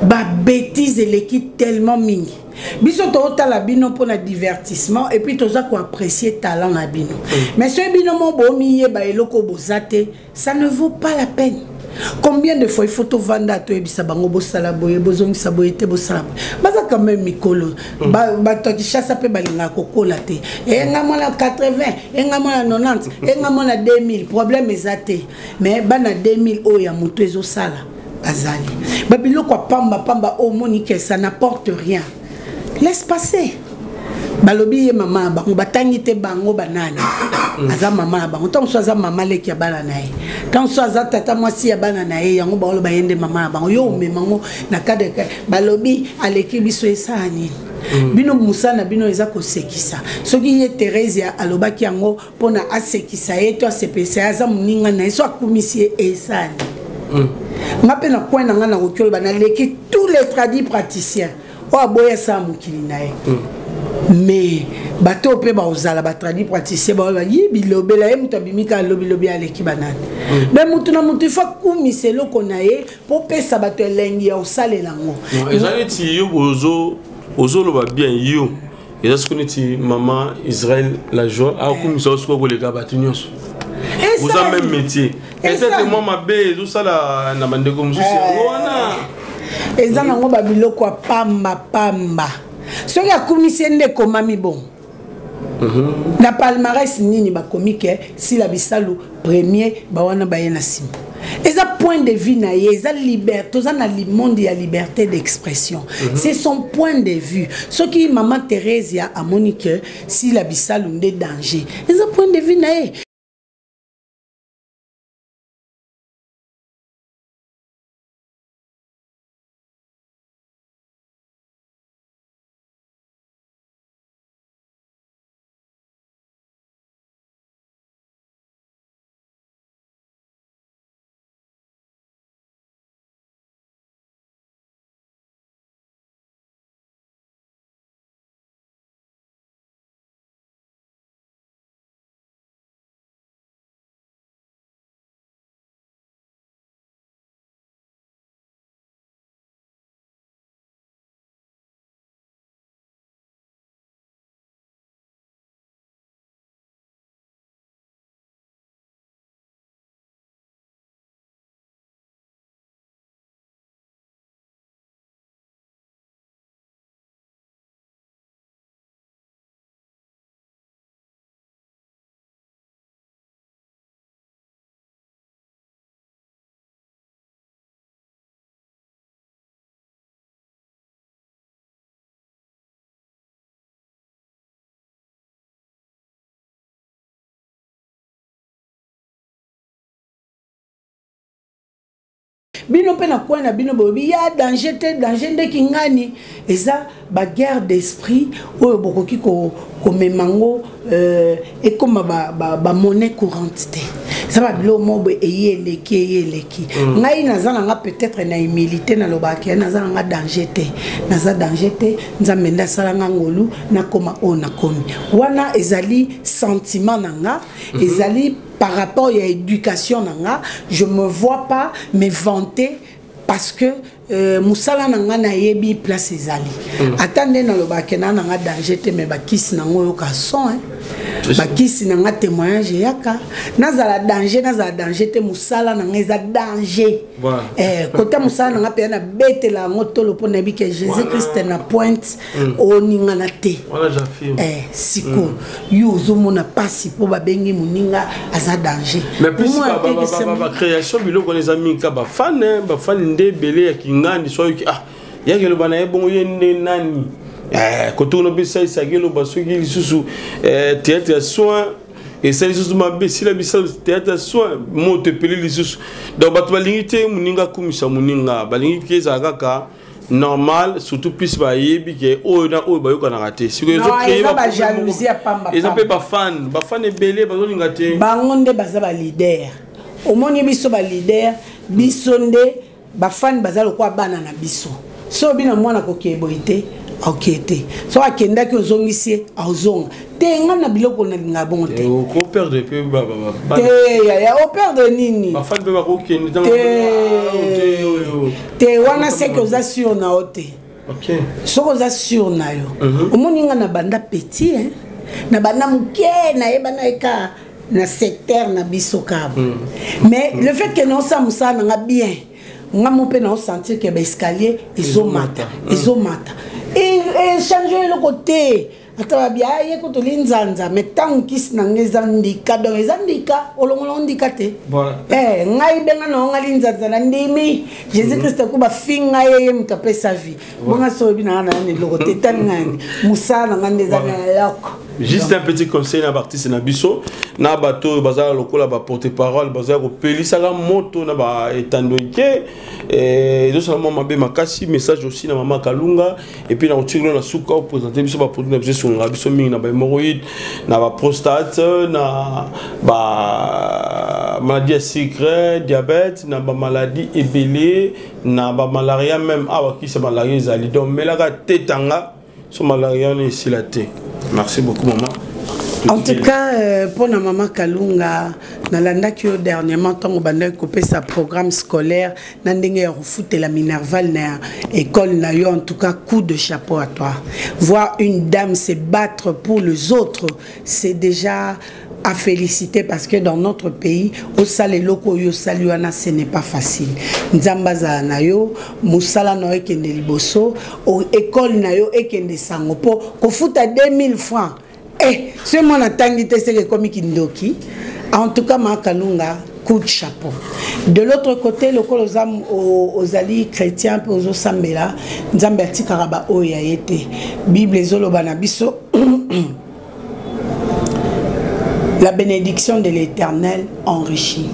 ba bêtises eleki tellement mingi. Biso totala bino mpona divertissement et puis toza koapprécier talent na bino. Mm. Mais soki bino mo bomiyeba eloko boza te, ça ne vaut pas la peine. Combien de fois il faut tovanda toyebisa bango bosala boye bozongisa boye te bosala boye baza quand même mikolo mm. bato ya kinshasa mpe balingaka kokola te enga mwana 80 enga mwana 90 enga mwana 2000 problème eza te mais bana 2000 oyo ya moto ezosala bazali babiloko ya pamba pamba oyo omoni ke ça n'apporte rien laisse passer balobi ye mama na bango batangi te bango banani mm. aza mama na bango ntango mosusu aza mama leki ya bana na ye ntango mosusu aza tata mwasi ya bana na ye yango baoloba ye nde mama na bango yo omema ngo na cadre balobi aleki biso esala nini mm. bino mosala na bino eza kosekisa soki ye theresia alobaki yango mpo na asekisa ye to asepelisa ye aza moninga na ye so akumisi ye esani mm. nga mpe na coin na nga nakoki oloba naleki tous les tradis praticiens oyo aboyi asala mokili na ye mm. mais bato oyo mpe bakozala batradi praticien baoyo ye bilobela ye moto abimi kaka lobilobi aleki banani mm. me moto na moto ifo akumisa eloko na ye mpo opesa bato elengi ya kosalela yango eza neti yo ozoloba bien yo eza sikoyo neti mama israel la joie akumisa yo sikoyo koleka bato nyonso oza même métier peut-être mwa mabe ezosala na bandeko mosusu yango eh. wana eza nango babiloko ya pamba pamba soki akumisi ye nde ekomami bongo mhm. na palmarès nini bakomi ke sila bisalu premier bawana baye na nsima eza point de vue na ye eza liberté oza na monde ya liberté d'expression mm -hmm. c'est son point de vue soki mama theresia amoni ke sila bisalu nde danger eza point de vue na ye bino mpe na coin na bino bolobi ya danger te danger nde kingani eza baguerre d'esprit oyo bokoki komema yango euh, ekoma bamonnaie ba, ba courante te eza babiloko moko boye eye eleki eye eleki mm. ngai naza na nga peut-être na humilité nalobaka ke naza na nga danger te naza danger te nzambe nde asala nga ngolu nakoma oyo nakomi wana ezali sentiment na nga mm -hmm. ezali par rapport ya éducation na nga je me vois pas me vanter parce que Euh, mosala na ngai nayebi place ezali mm. ata nde nalobaka na nanga danger te mais bakisi na ngo oyoka son hein. Bakisi na nga témoignage eyaka nazala danger, nazala danger te, mosala na ngai eza danger voilà. Eh, kota mosala na nga mpenza nabetela yango tolo mpo nayebi ke jésus christ na pointe mm. oningana te eh, siko mm. yo ozomona mpasi mpo babengi moninga aza danger. Mais plus bacréation biloko wana eza mingi ka bafane, bafane nde ebele ya kingandi so ayoki ah yaki eloba na ye bongo ye nde nani eh, kote kuna mpe esalisaki eloba soki lisusu eh, théâtre ya soin esali lisusu mabe esila bisala théâtre ya soin moto epeli lisusu. Donc bato balingi te moninga akumisa moninga, balingi ke ezala kaka normal, surtout plus bayebi ke oyo na oyo bayokanaka te. Sikoyo ezojalousie ya pamba. Eza mpe bafan, bafan ebele bazolinga te. Bango nde baza baleader. Omoni biso baleader, biso nde bafani baza lokola bana na biso. So bino mwana kokee boye te, akokee te. So akendaki, ozongisi ye, azonga te. Nga na biloko nalinga bongo te. Okoperdre mpe. Te yaya, operdre nini? Bafani mpe bakokende. Te te, wana seke oza sur na yo te. Soki oza sur na yo, omoni nga na banda petit hein? Na banda moke, nayeba na ye ka na secteur na biso kaka, mais le fait que naosala mosala na nga bien, nga mo mpe naosentir ke baescalier ezomata, ezomata, echange eloko te. Ata babi aye ko toli nzanza, mais ntango kisi na nga eza ndika, donc eza ndika, olongola ndika te. Eh, ngai benga na ngai linzanza na ndimi Jésus Christ ko bafinga ye, ye moto apesa vie. Bonga so oyebi na nga na eloko te, tali ngai mosala na ngai nde eza na eloko. Juste un petit conseil na baartiste na biso, na bato oyo bazala lokola baporte parole, bazala kopelisaka moto na baetando eke ezosala mwa mabe makasi. Message aussi na mama Kalunga et puis na kotikilo na suka oprésente biso baproduit na biso esungaka biso mingi na bahémoroïde, na baprostate, na bamaladie ya sucre, diabète, na bamaladie ebele, na bamalaria même. Awa kisa malaria ezali, donc melaka tetanga so malaria wana esila te. Merci beaucoup, maman. En tout cas, mpo na mama Kalunga, nalandaki yo dernièrement ntango bandaki kopesa programme scolaire na ndenge ya kofutela minerval na école na yo. En tout cas, coup de chapeau à toi. Voir une dame se battre pour les autres, c'est déjà à féliciter, parce que dans notre pays, osala eloko oyo osali wana, ce n'est pas facile. Nzambe azala na yo, mosala na yo ekende liboso, école na yo ekende sango. Mpo kofuta 2000 francs, eh, soki mwana atangi te, seke ekomi kindoki. En tout cas, Makalunga, coup de chapeau. De l'autre côté, lokola oza ozali chrétien mpe ozosambela, Nzambe atikaka baoyo ya ye te. Bible ezoloba na biso: la bénédiction de l'Éternel enrichit.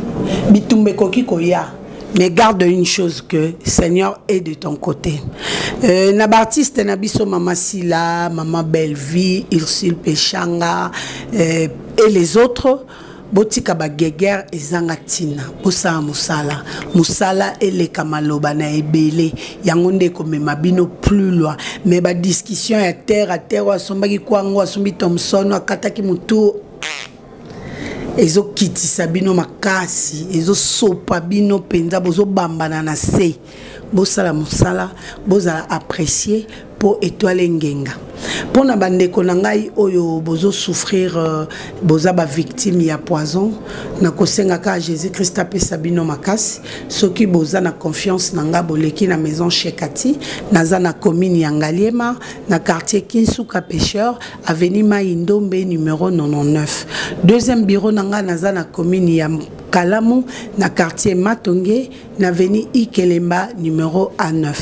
Bitumba ekoki koya, mais garde une chose, que Seigneur est de ton côté. Na baartiste na biso, mama Sila, mama Bellevie, Ursule Peshanga et les autres, botika baguerre ezanga ntina. Bosala mosala, mosala eleka maloba na ebele. Yango nde ekomema bino plus loin. Mais badiscussion ya terre à terre, oyo asombaki kwango, asombi Thomson, akataki motu, ezokitisa bino makasi, ezosopa bino mpenza, bozobambana na se. Bosala mosala, bozala apprécié mpo étoile engenga. Mpo na bandeko na ngai oyo bozosouffrir, boza bavictime ya poison, nakosenga kaka Jésus Christ apesa bino makasi. Soki boza na confiance na ngai, boleki na maison Shekati. Naza na commune ya Ngaliema, na quartier Kinsuka Pêcheur, avenue Mai Ndombe numéro 99. Deuxième bureau na ngai, naza na commune ya Kalamu, na quartier Matonge, na avenue Ikelemba numéro A9.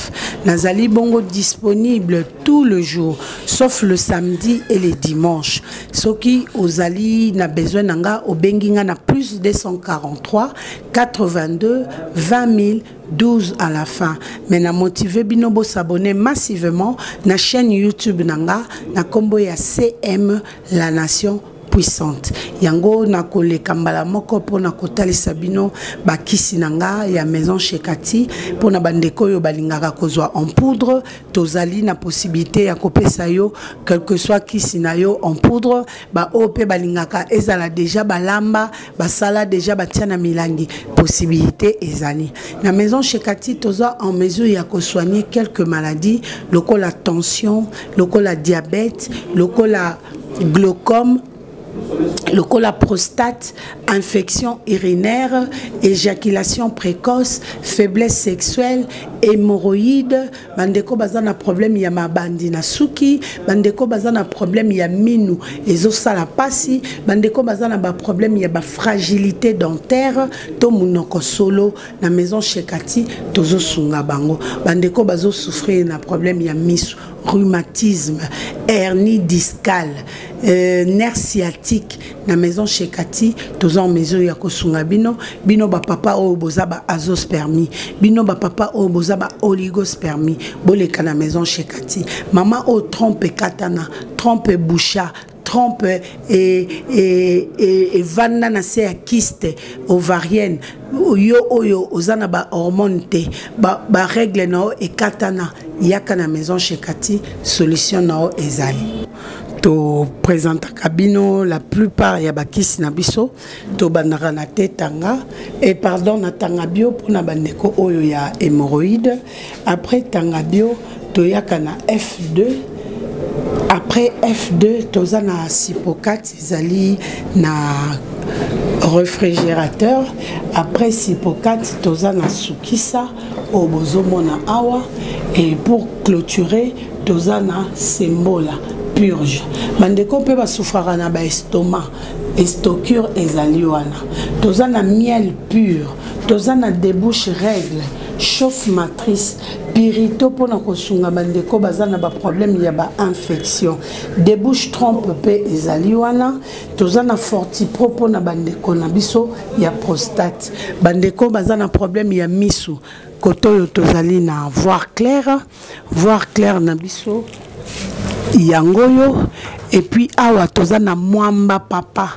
Nazali bongo disponible tout le jour, sauf le samedi et le dimanche. Soki ozali na besoin na nga, obengi nga na plus 243 82 20 000 12 à la fin. Mais na motiver bino bo s'abonner massivement na chaîne YouTube na nga na kombo ya CM La Nation. Puissante. Yango nakoleka mbala moko mpona kotalisa bino bakisi na nga ya Maison Chez Cathy mpona bandeko oyo balingaka kozwa en poudre. Tozali na possibilité ya kopesa yo quelque soit kisi na yo en poudre. Baoyo mpe balingaka ezala deja balamba, basala deja, batia na milangi, possibilité ezali. Na Maison Chez Cathy toza en mesure ya kosoigner quelques maladies lokola tension, lokola diabète, lokola glaucome, lokola prostate, infection urinaire, éjaculation précoce, faiblesse sexuelle, hémorroïde. Bandeko baza na problème ya mabandi na suki, bandeko baza na problème ya minu ezosala pasi, bandeko baza na ba problème ya ba fragilité dentaire to munoko solo, na Maison Chez Cathy tozosunga bango. Bandeko bazo souffrir na problème ya misu, rhumatisme, hernie discale, nerf sciatique, na Maison Chez Cathy toza en mesure ya kosunga bino. Bino bapapa oyo boza ba azoospermie, bino bapapa oyo boza ba oligospermie, boleka na Maison Chez Cathy. Mama oyo trompe ekatana, trompe eboucha, trompe evanda na se ya kyste ovarienne, yo oyo oza na bahormone te, barègle na yo ekatana, yaka na Maison Chez Cathy, solution na yo ezali. Toprésentaka bino la plupart ya bakisi na biso. Tobandaka na te tanga et pardon, na tanga bio mpona bandeko oyo ya hémorroïde. Après tanga bio, toyaka na F2. Après F2, toza na Sipocat, ezali na réfrigérateur. Après Sipocat, toza na Sukisa oyo bozomona awa. Et pour clôturer, toza na Sembola Purge. Bandeko mpe basouffraka na baestomac, estocure ezali wana. Toza na miel pur, toza na débouche règle, chauffe matrice, pirito mpona kosunga bandeko baza na baproblème ya bainfection, débouche trompe mpe ezali wana. Toza na Fortipro mpona bandeko na biso ya prostate. Bandeko baza na problème ya misu, kote oyo tozali na voir clair. Voir clair na biso yango oyo. Et puis awa toza na mwamba papa.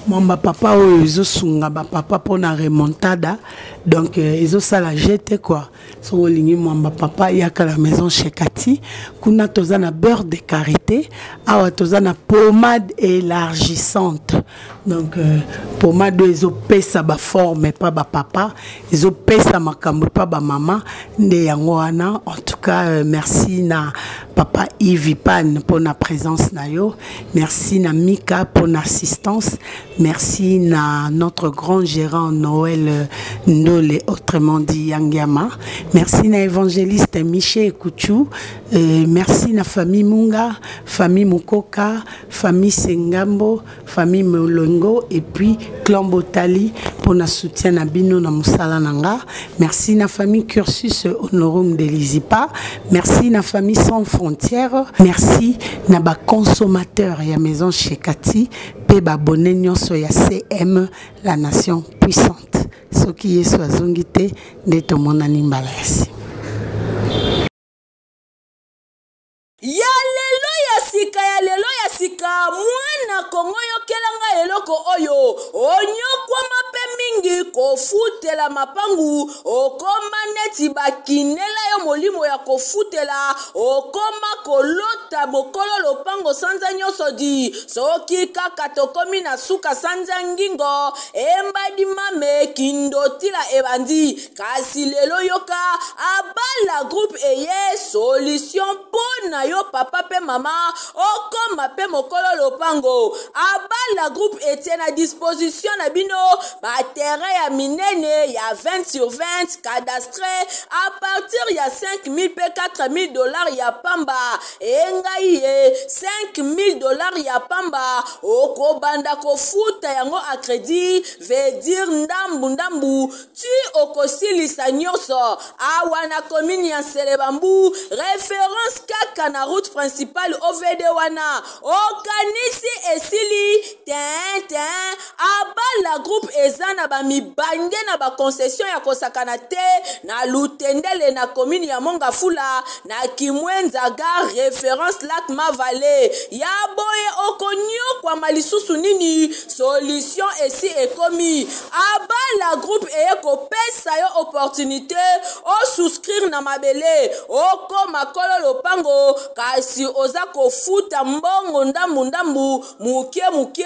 Mwamba papa oyo ezosunga bapapa mpona remontada, donc ezosala jete quoi. Soki olingi mwamba papa, yaka la Maison Chez Cathy. Kuna toza na beurre de karité. Awa toza na pommade élargissante, donc pommade oyo ezopesa baforme epa bapapa, ezopesa makambo epa bamama, nde yango wana. En tout cas, merci na papa Yves Pan mpona présence na yo, merci na Mika mpona assistance, merci na notre grand gérant Noël Ndole, autrement dit Yangiama, merci na évangéliste Michel Kouchou, merci na famille Munga, famille Mukoka, famille Sengambo, famille Molongo et puis clan Botali pour na soutien na bino na mosala na nga. Merci na famille Cursus Honorum de Lizipa, merci na famille Sans Frontières, merci na ba consommateur ya Maison Chez Cathy pe ba abonné nyonso ya CM la nation puissante. Soki Yesu azongi te, nde tomonani mbala ya nsima. Ya lelo ya sika, ya lelo ya sika, mwana Kongo, yokela nga eloko oyo. Onyokwama mpe mingi kofutela mapangu, okoma neti bakinela yo molimo ya kofutela, okoma kolota mokolo lopango sanza nyonso di. Soki kaka tokomi na suka sanza, ngingo embadi mame kindotila ebandi. Kasi lelo yoka, Abala Groupe eye solution mpo na yo papa mpe mama, okoma mpe mokolo lopango. Abala Groupe etie na disposition na bino baterrain ya minene ya 20 sur 20 cadastre à partir ya 5000 mpe 4000 dollars ya pamba. Engai ye 5000 dollars ya pamba, okobanda kofuta yango à crédit, veut dire ndambu ndambu ti okosilisa nyonso. Awa na commune ya Nselebambu, référence kaka na route principale OVD wana. Okanisi esili. Tintin Abala Group eza na ba mibange na ba concession ya kosakana te na Lutendele na commune ya Mongafula na Kimwenza gare reference lac Mavale. Ya boye okonyokwama lisusu nini? Solution esi ekomi. Abala Group eye kopesa yo opportunité o souscrire na mabele okoma kolo lopango kasi oza kofuta mbongo ndambu ndambu moke moke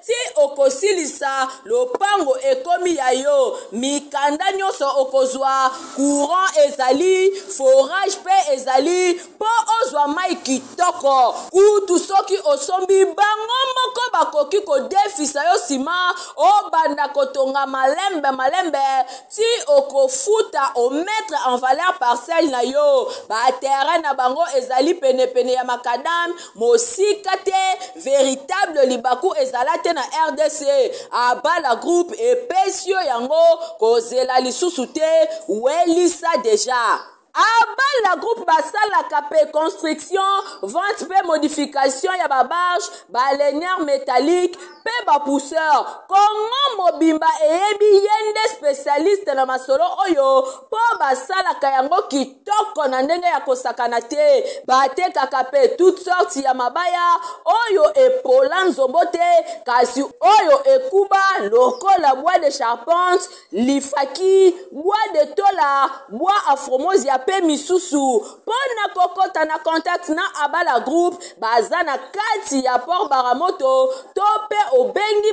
ti okosilisa lopango ekomi ya yo. Mikanda nyonso okozwa, courant ezali, forage mpe ezali mpo ozwa mai kitoko. Kutu soki osombi, bango moko bakoki kodefisa yo nsima obanda kotonga malembe malembe ti okofuta omettre en valeur parcelle na yo. Baterrain na bango ezali penepene ya makadam, mosika te. Véritable libaku ezala te na RDC. Abala Group epesi yo yango, kozela lisusu te, welisa deja. Abala Group basalaka mpe construction, vente mpe modification ya babarge, balenière métallique mpe bapousseur. Kongo mobimba eyebi ye nde spécialiste na masolo oyo mpo basalaka yango kitoko na ndenge ya kosakana te. Batekaka mpe toute sorte ya mabaya oyo epola nzombo te kasi oyo ekuba lokola bois de charpente, lifaki, bois de tola, bois afromosia mpe misusu. Mpo na kokɔta na contact na Abala Group, baza na kati ya Port Baramoto to mpe obengi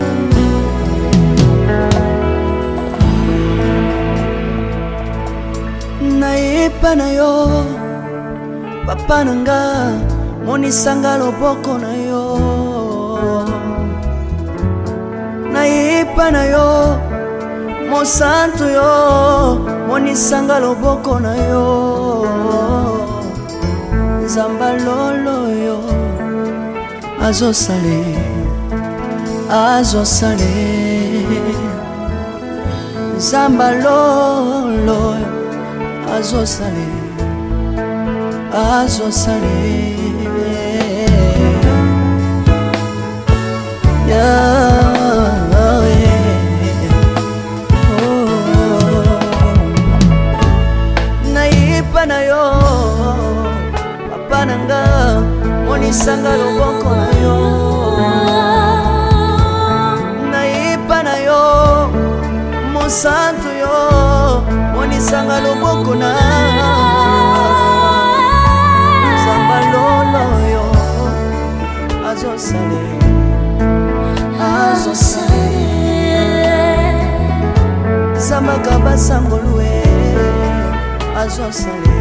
Nayepa na yo, papa na nga, monisanga loboko na yo. Nayepa na yo, mosantu yo, monisanga loboko na yo. Nzamba lolo yo azosale, azosale. Nzamba lolo azosale, azosale. Yahweh. Oh. Nayepa na yo, papa na nga, monisanga loboko na yo. Nayepa na yo, mosantu yo, monisanga loboko na nzamba lolo yo azosale, azosale. Zambaka basangolue azosale,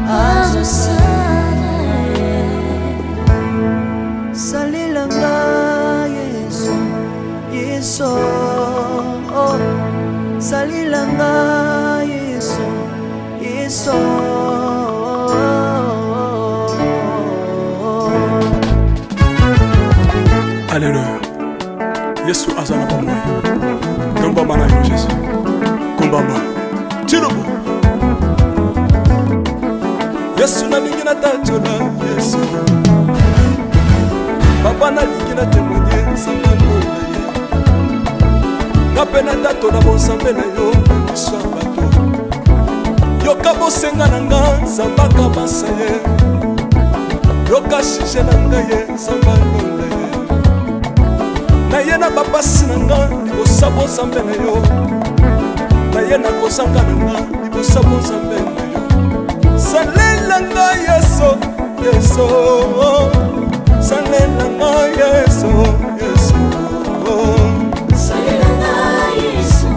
azosale. Salelanga Yesu, Yesu, oh. Salelanga Yesu, Yesu. Alleluya, Yesu aza na bomoi. Tombama na yo Jésus, kombama tilobo. Yesu nalingi natatola Yesu, papa nalingi natemoigne nzambe na ye. Nga mpe natatola bonzambe na yo na miso ya bato. Yoka bosenga na nga, nzambe akabasa ye. Yoka sujet na ngai ye, nzambe alola ye. Naye na bapasi na nga libosa bonzambe na yo. Naye na kozanga na nga libosa bonzambe na yo. Salela nga Yesu, Yesu, salela nga Yesu, Yesu. Salela nga Yesu,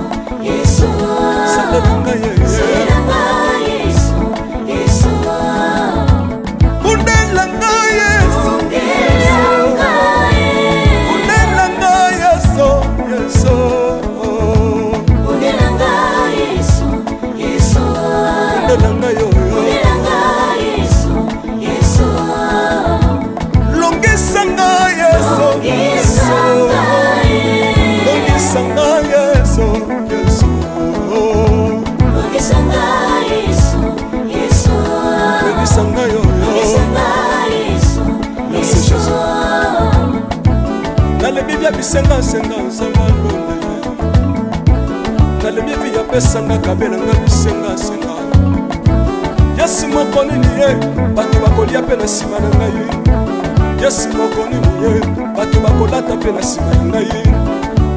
Yesu. Salela nga Yesu. Salela nga Yesu, Yesu. Bundela nga Yesu. Bundela nga Yesu. Bundela nga Yesu, Yesu. Bundela nga Yesu, Yesu. Bundela nga yo, yo. Bundela nga Yesu, Yesu. Longisa nga Yesu. Longisa nga Yesu. Longisa nga Yesu, Yesu. Longisa nga Yesu, Yesu. Longisa nga yo, yo. Longisa nga Yesu, Merci, Yesu. Jésus. Apesanga kabelanga bisengasenga. Yesu moko nini ye bato bakolia mpe na nsima na ngai. Yesu moko nini ye bato bakolata mpe na nsima na ngai.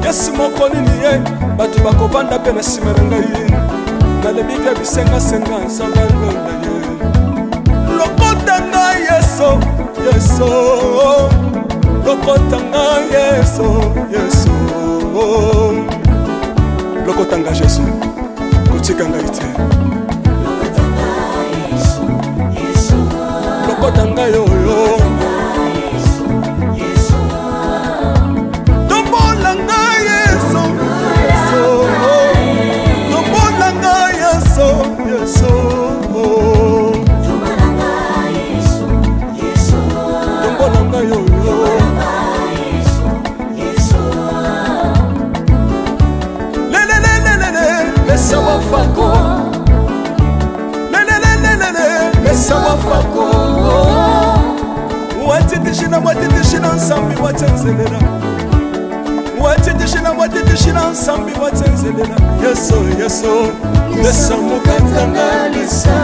Yesu moko nini ye bato bakovanda mpe na nsima na ngai. Nalebi mpe bisengasenga nzambe alonda ye. Lokota ngai Yesu, Yesu, lokota ngai Yesu, Yesu, lokota ngai Yesu, kotika ngai te. Lokota ngai oyo, tombola ngai Yesu, Yesu, tombola ngai Yesu, Yesu, tombola ngai oyo. Lelelelelele, lesa wafako. Lelelelelele, lesa wafako. Watitishina, watitishina nsambi watsenzelela. Watitishina, watitishina nsambi watsenzelela. Yesu, Yesu, lesa mokatanga lesa.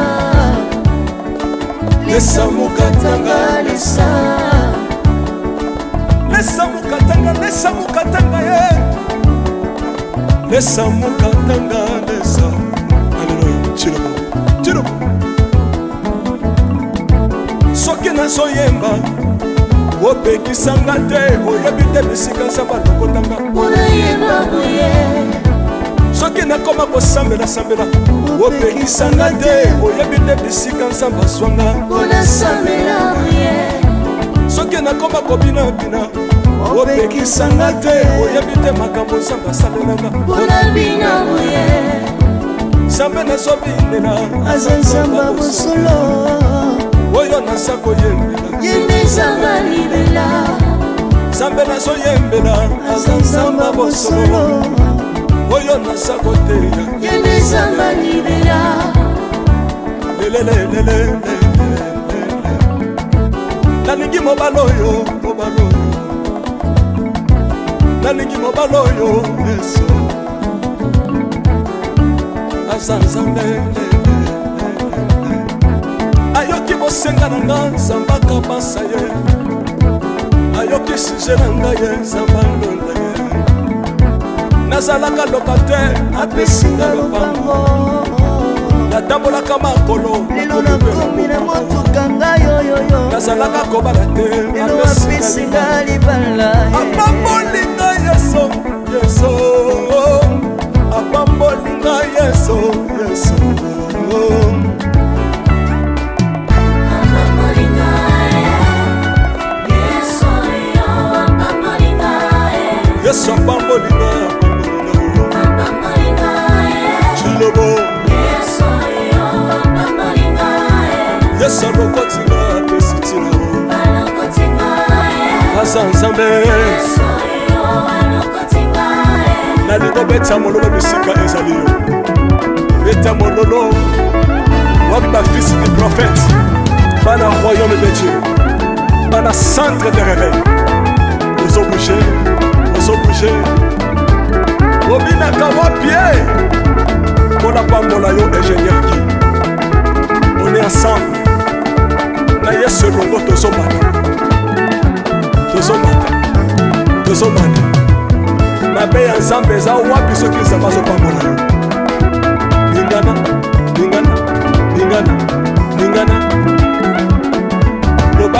Lesa mokatanga lesa. Lesa mokatanga, lesa mokatanga ye. Lesa mokatanga lesa. Alleluia. Chilobo, chilobo. Soki nazoyemba opekisanga te, oyebi te bisika nzambe alokotanga. Soki nakoma kosambela-sambela opekisanga te, oyebi te bisika nzambe azwanga. Soki nakoma kobinabina opekisanga te, oyebi te makambo nzambe asalelanga. Nzambe nazobinela aza nzambe ya bosolo, oyo naza koyembela ye nde nzambe libela. Nzambe nazoyembela aza nzambe ya bosolo, oyo naza koteya ye nde nzambe libela. Lelelelele, nalingi mobali oyo, mobali oyo, nalingi mobali oyo. Yesu aza nzambe, ayoki bosenga na nga, nzambe akabasa ye, ayoki sujet na ngai ye, nzambe alonda ye. Nazalaka locataire, apesinga lopango, natambolaka makolo, lelo nakomi na motuka ngai oyoyo. Nazalaka kobala te, lelo apesinga libala. Apamboli ngai Yesu, Yesu, apamboli ngai Yesu, Yesu. Yesu apamboli ngai, apamboli ngai. Chilobo, Yesu alokoti ngai, apesi ntina, aza nzambe. Nalingi obeta mololo bisika ezali yo, beta mololo. Wapi bafils du prophète, bana royaume de Dieu, bana centre de réveil? Ozobouge, ozobouge, obinaka wapi ye? Mpona pambola yo, ingénieur Guy. On est ensemble na Yesu elongo, tozomata, tozomata, tozomata. Mabe ya nzambe eza wapi soki nzambe azopambola yo? Ningana, ningana, ningana, ningana, loba.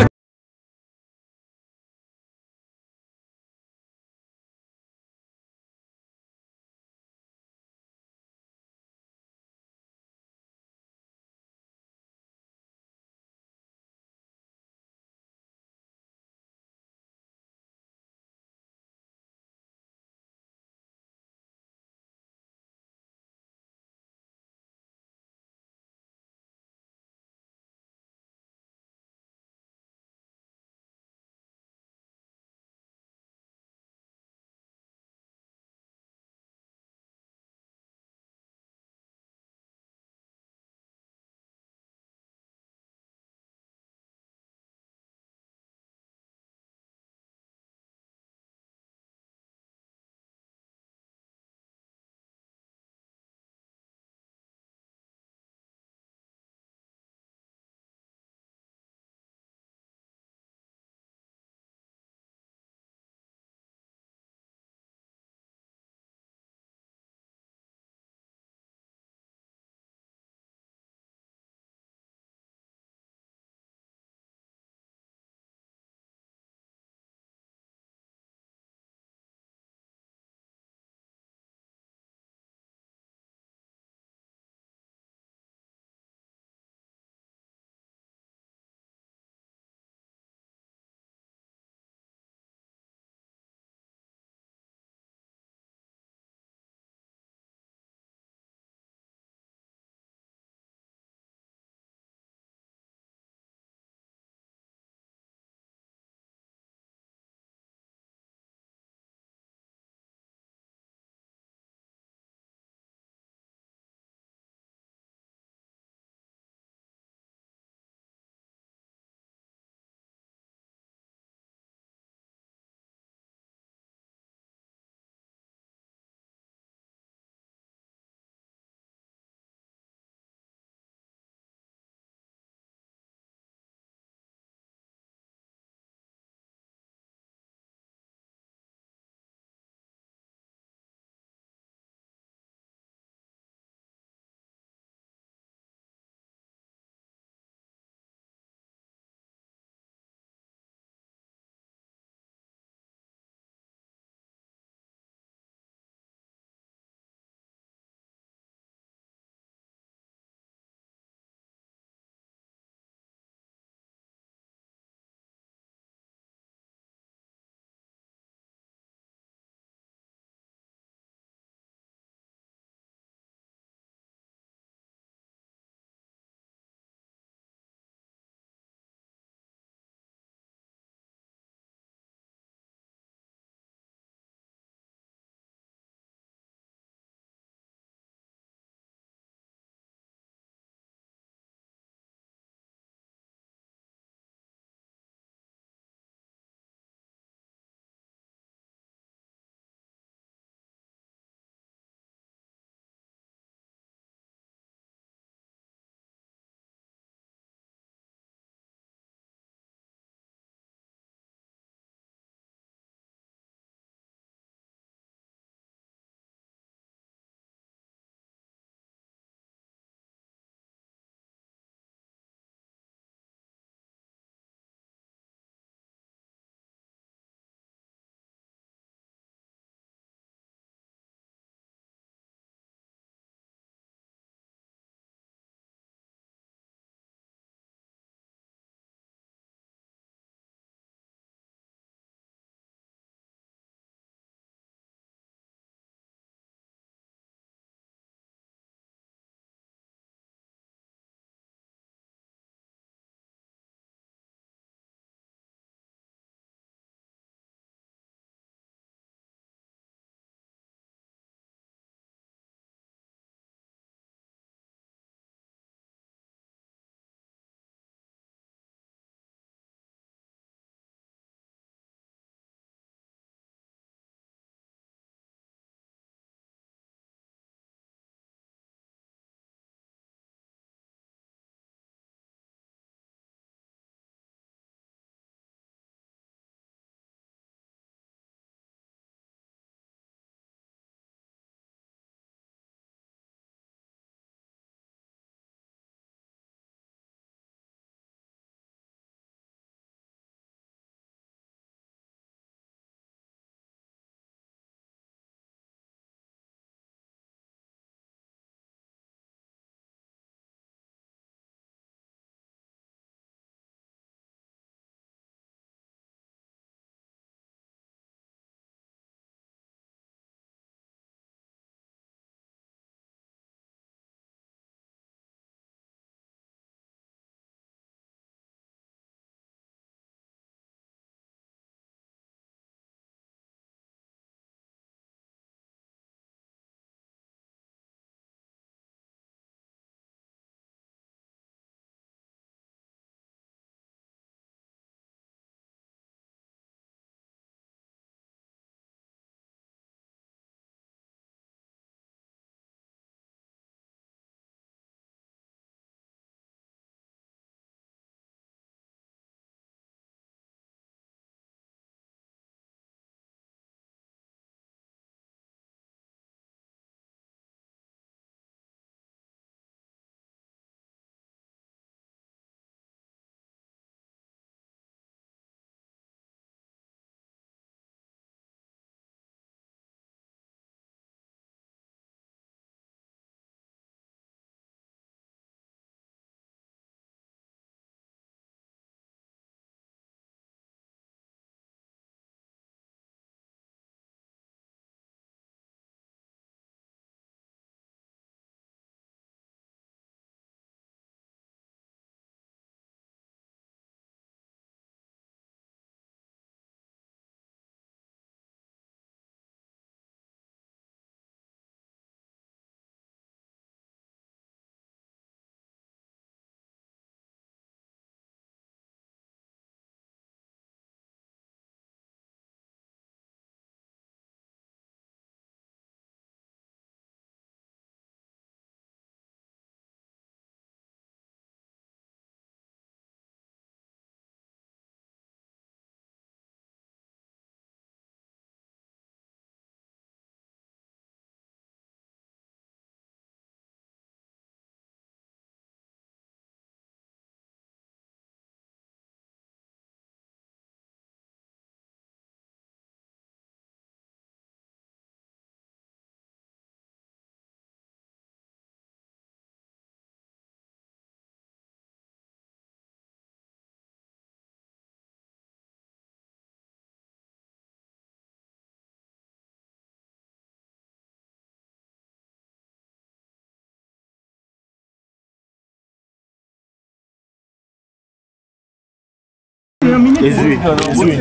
Ezwi.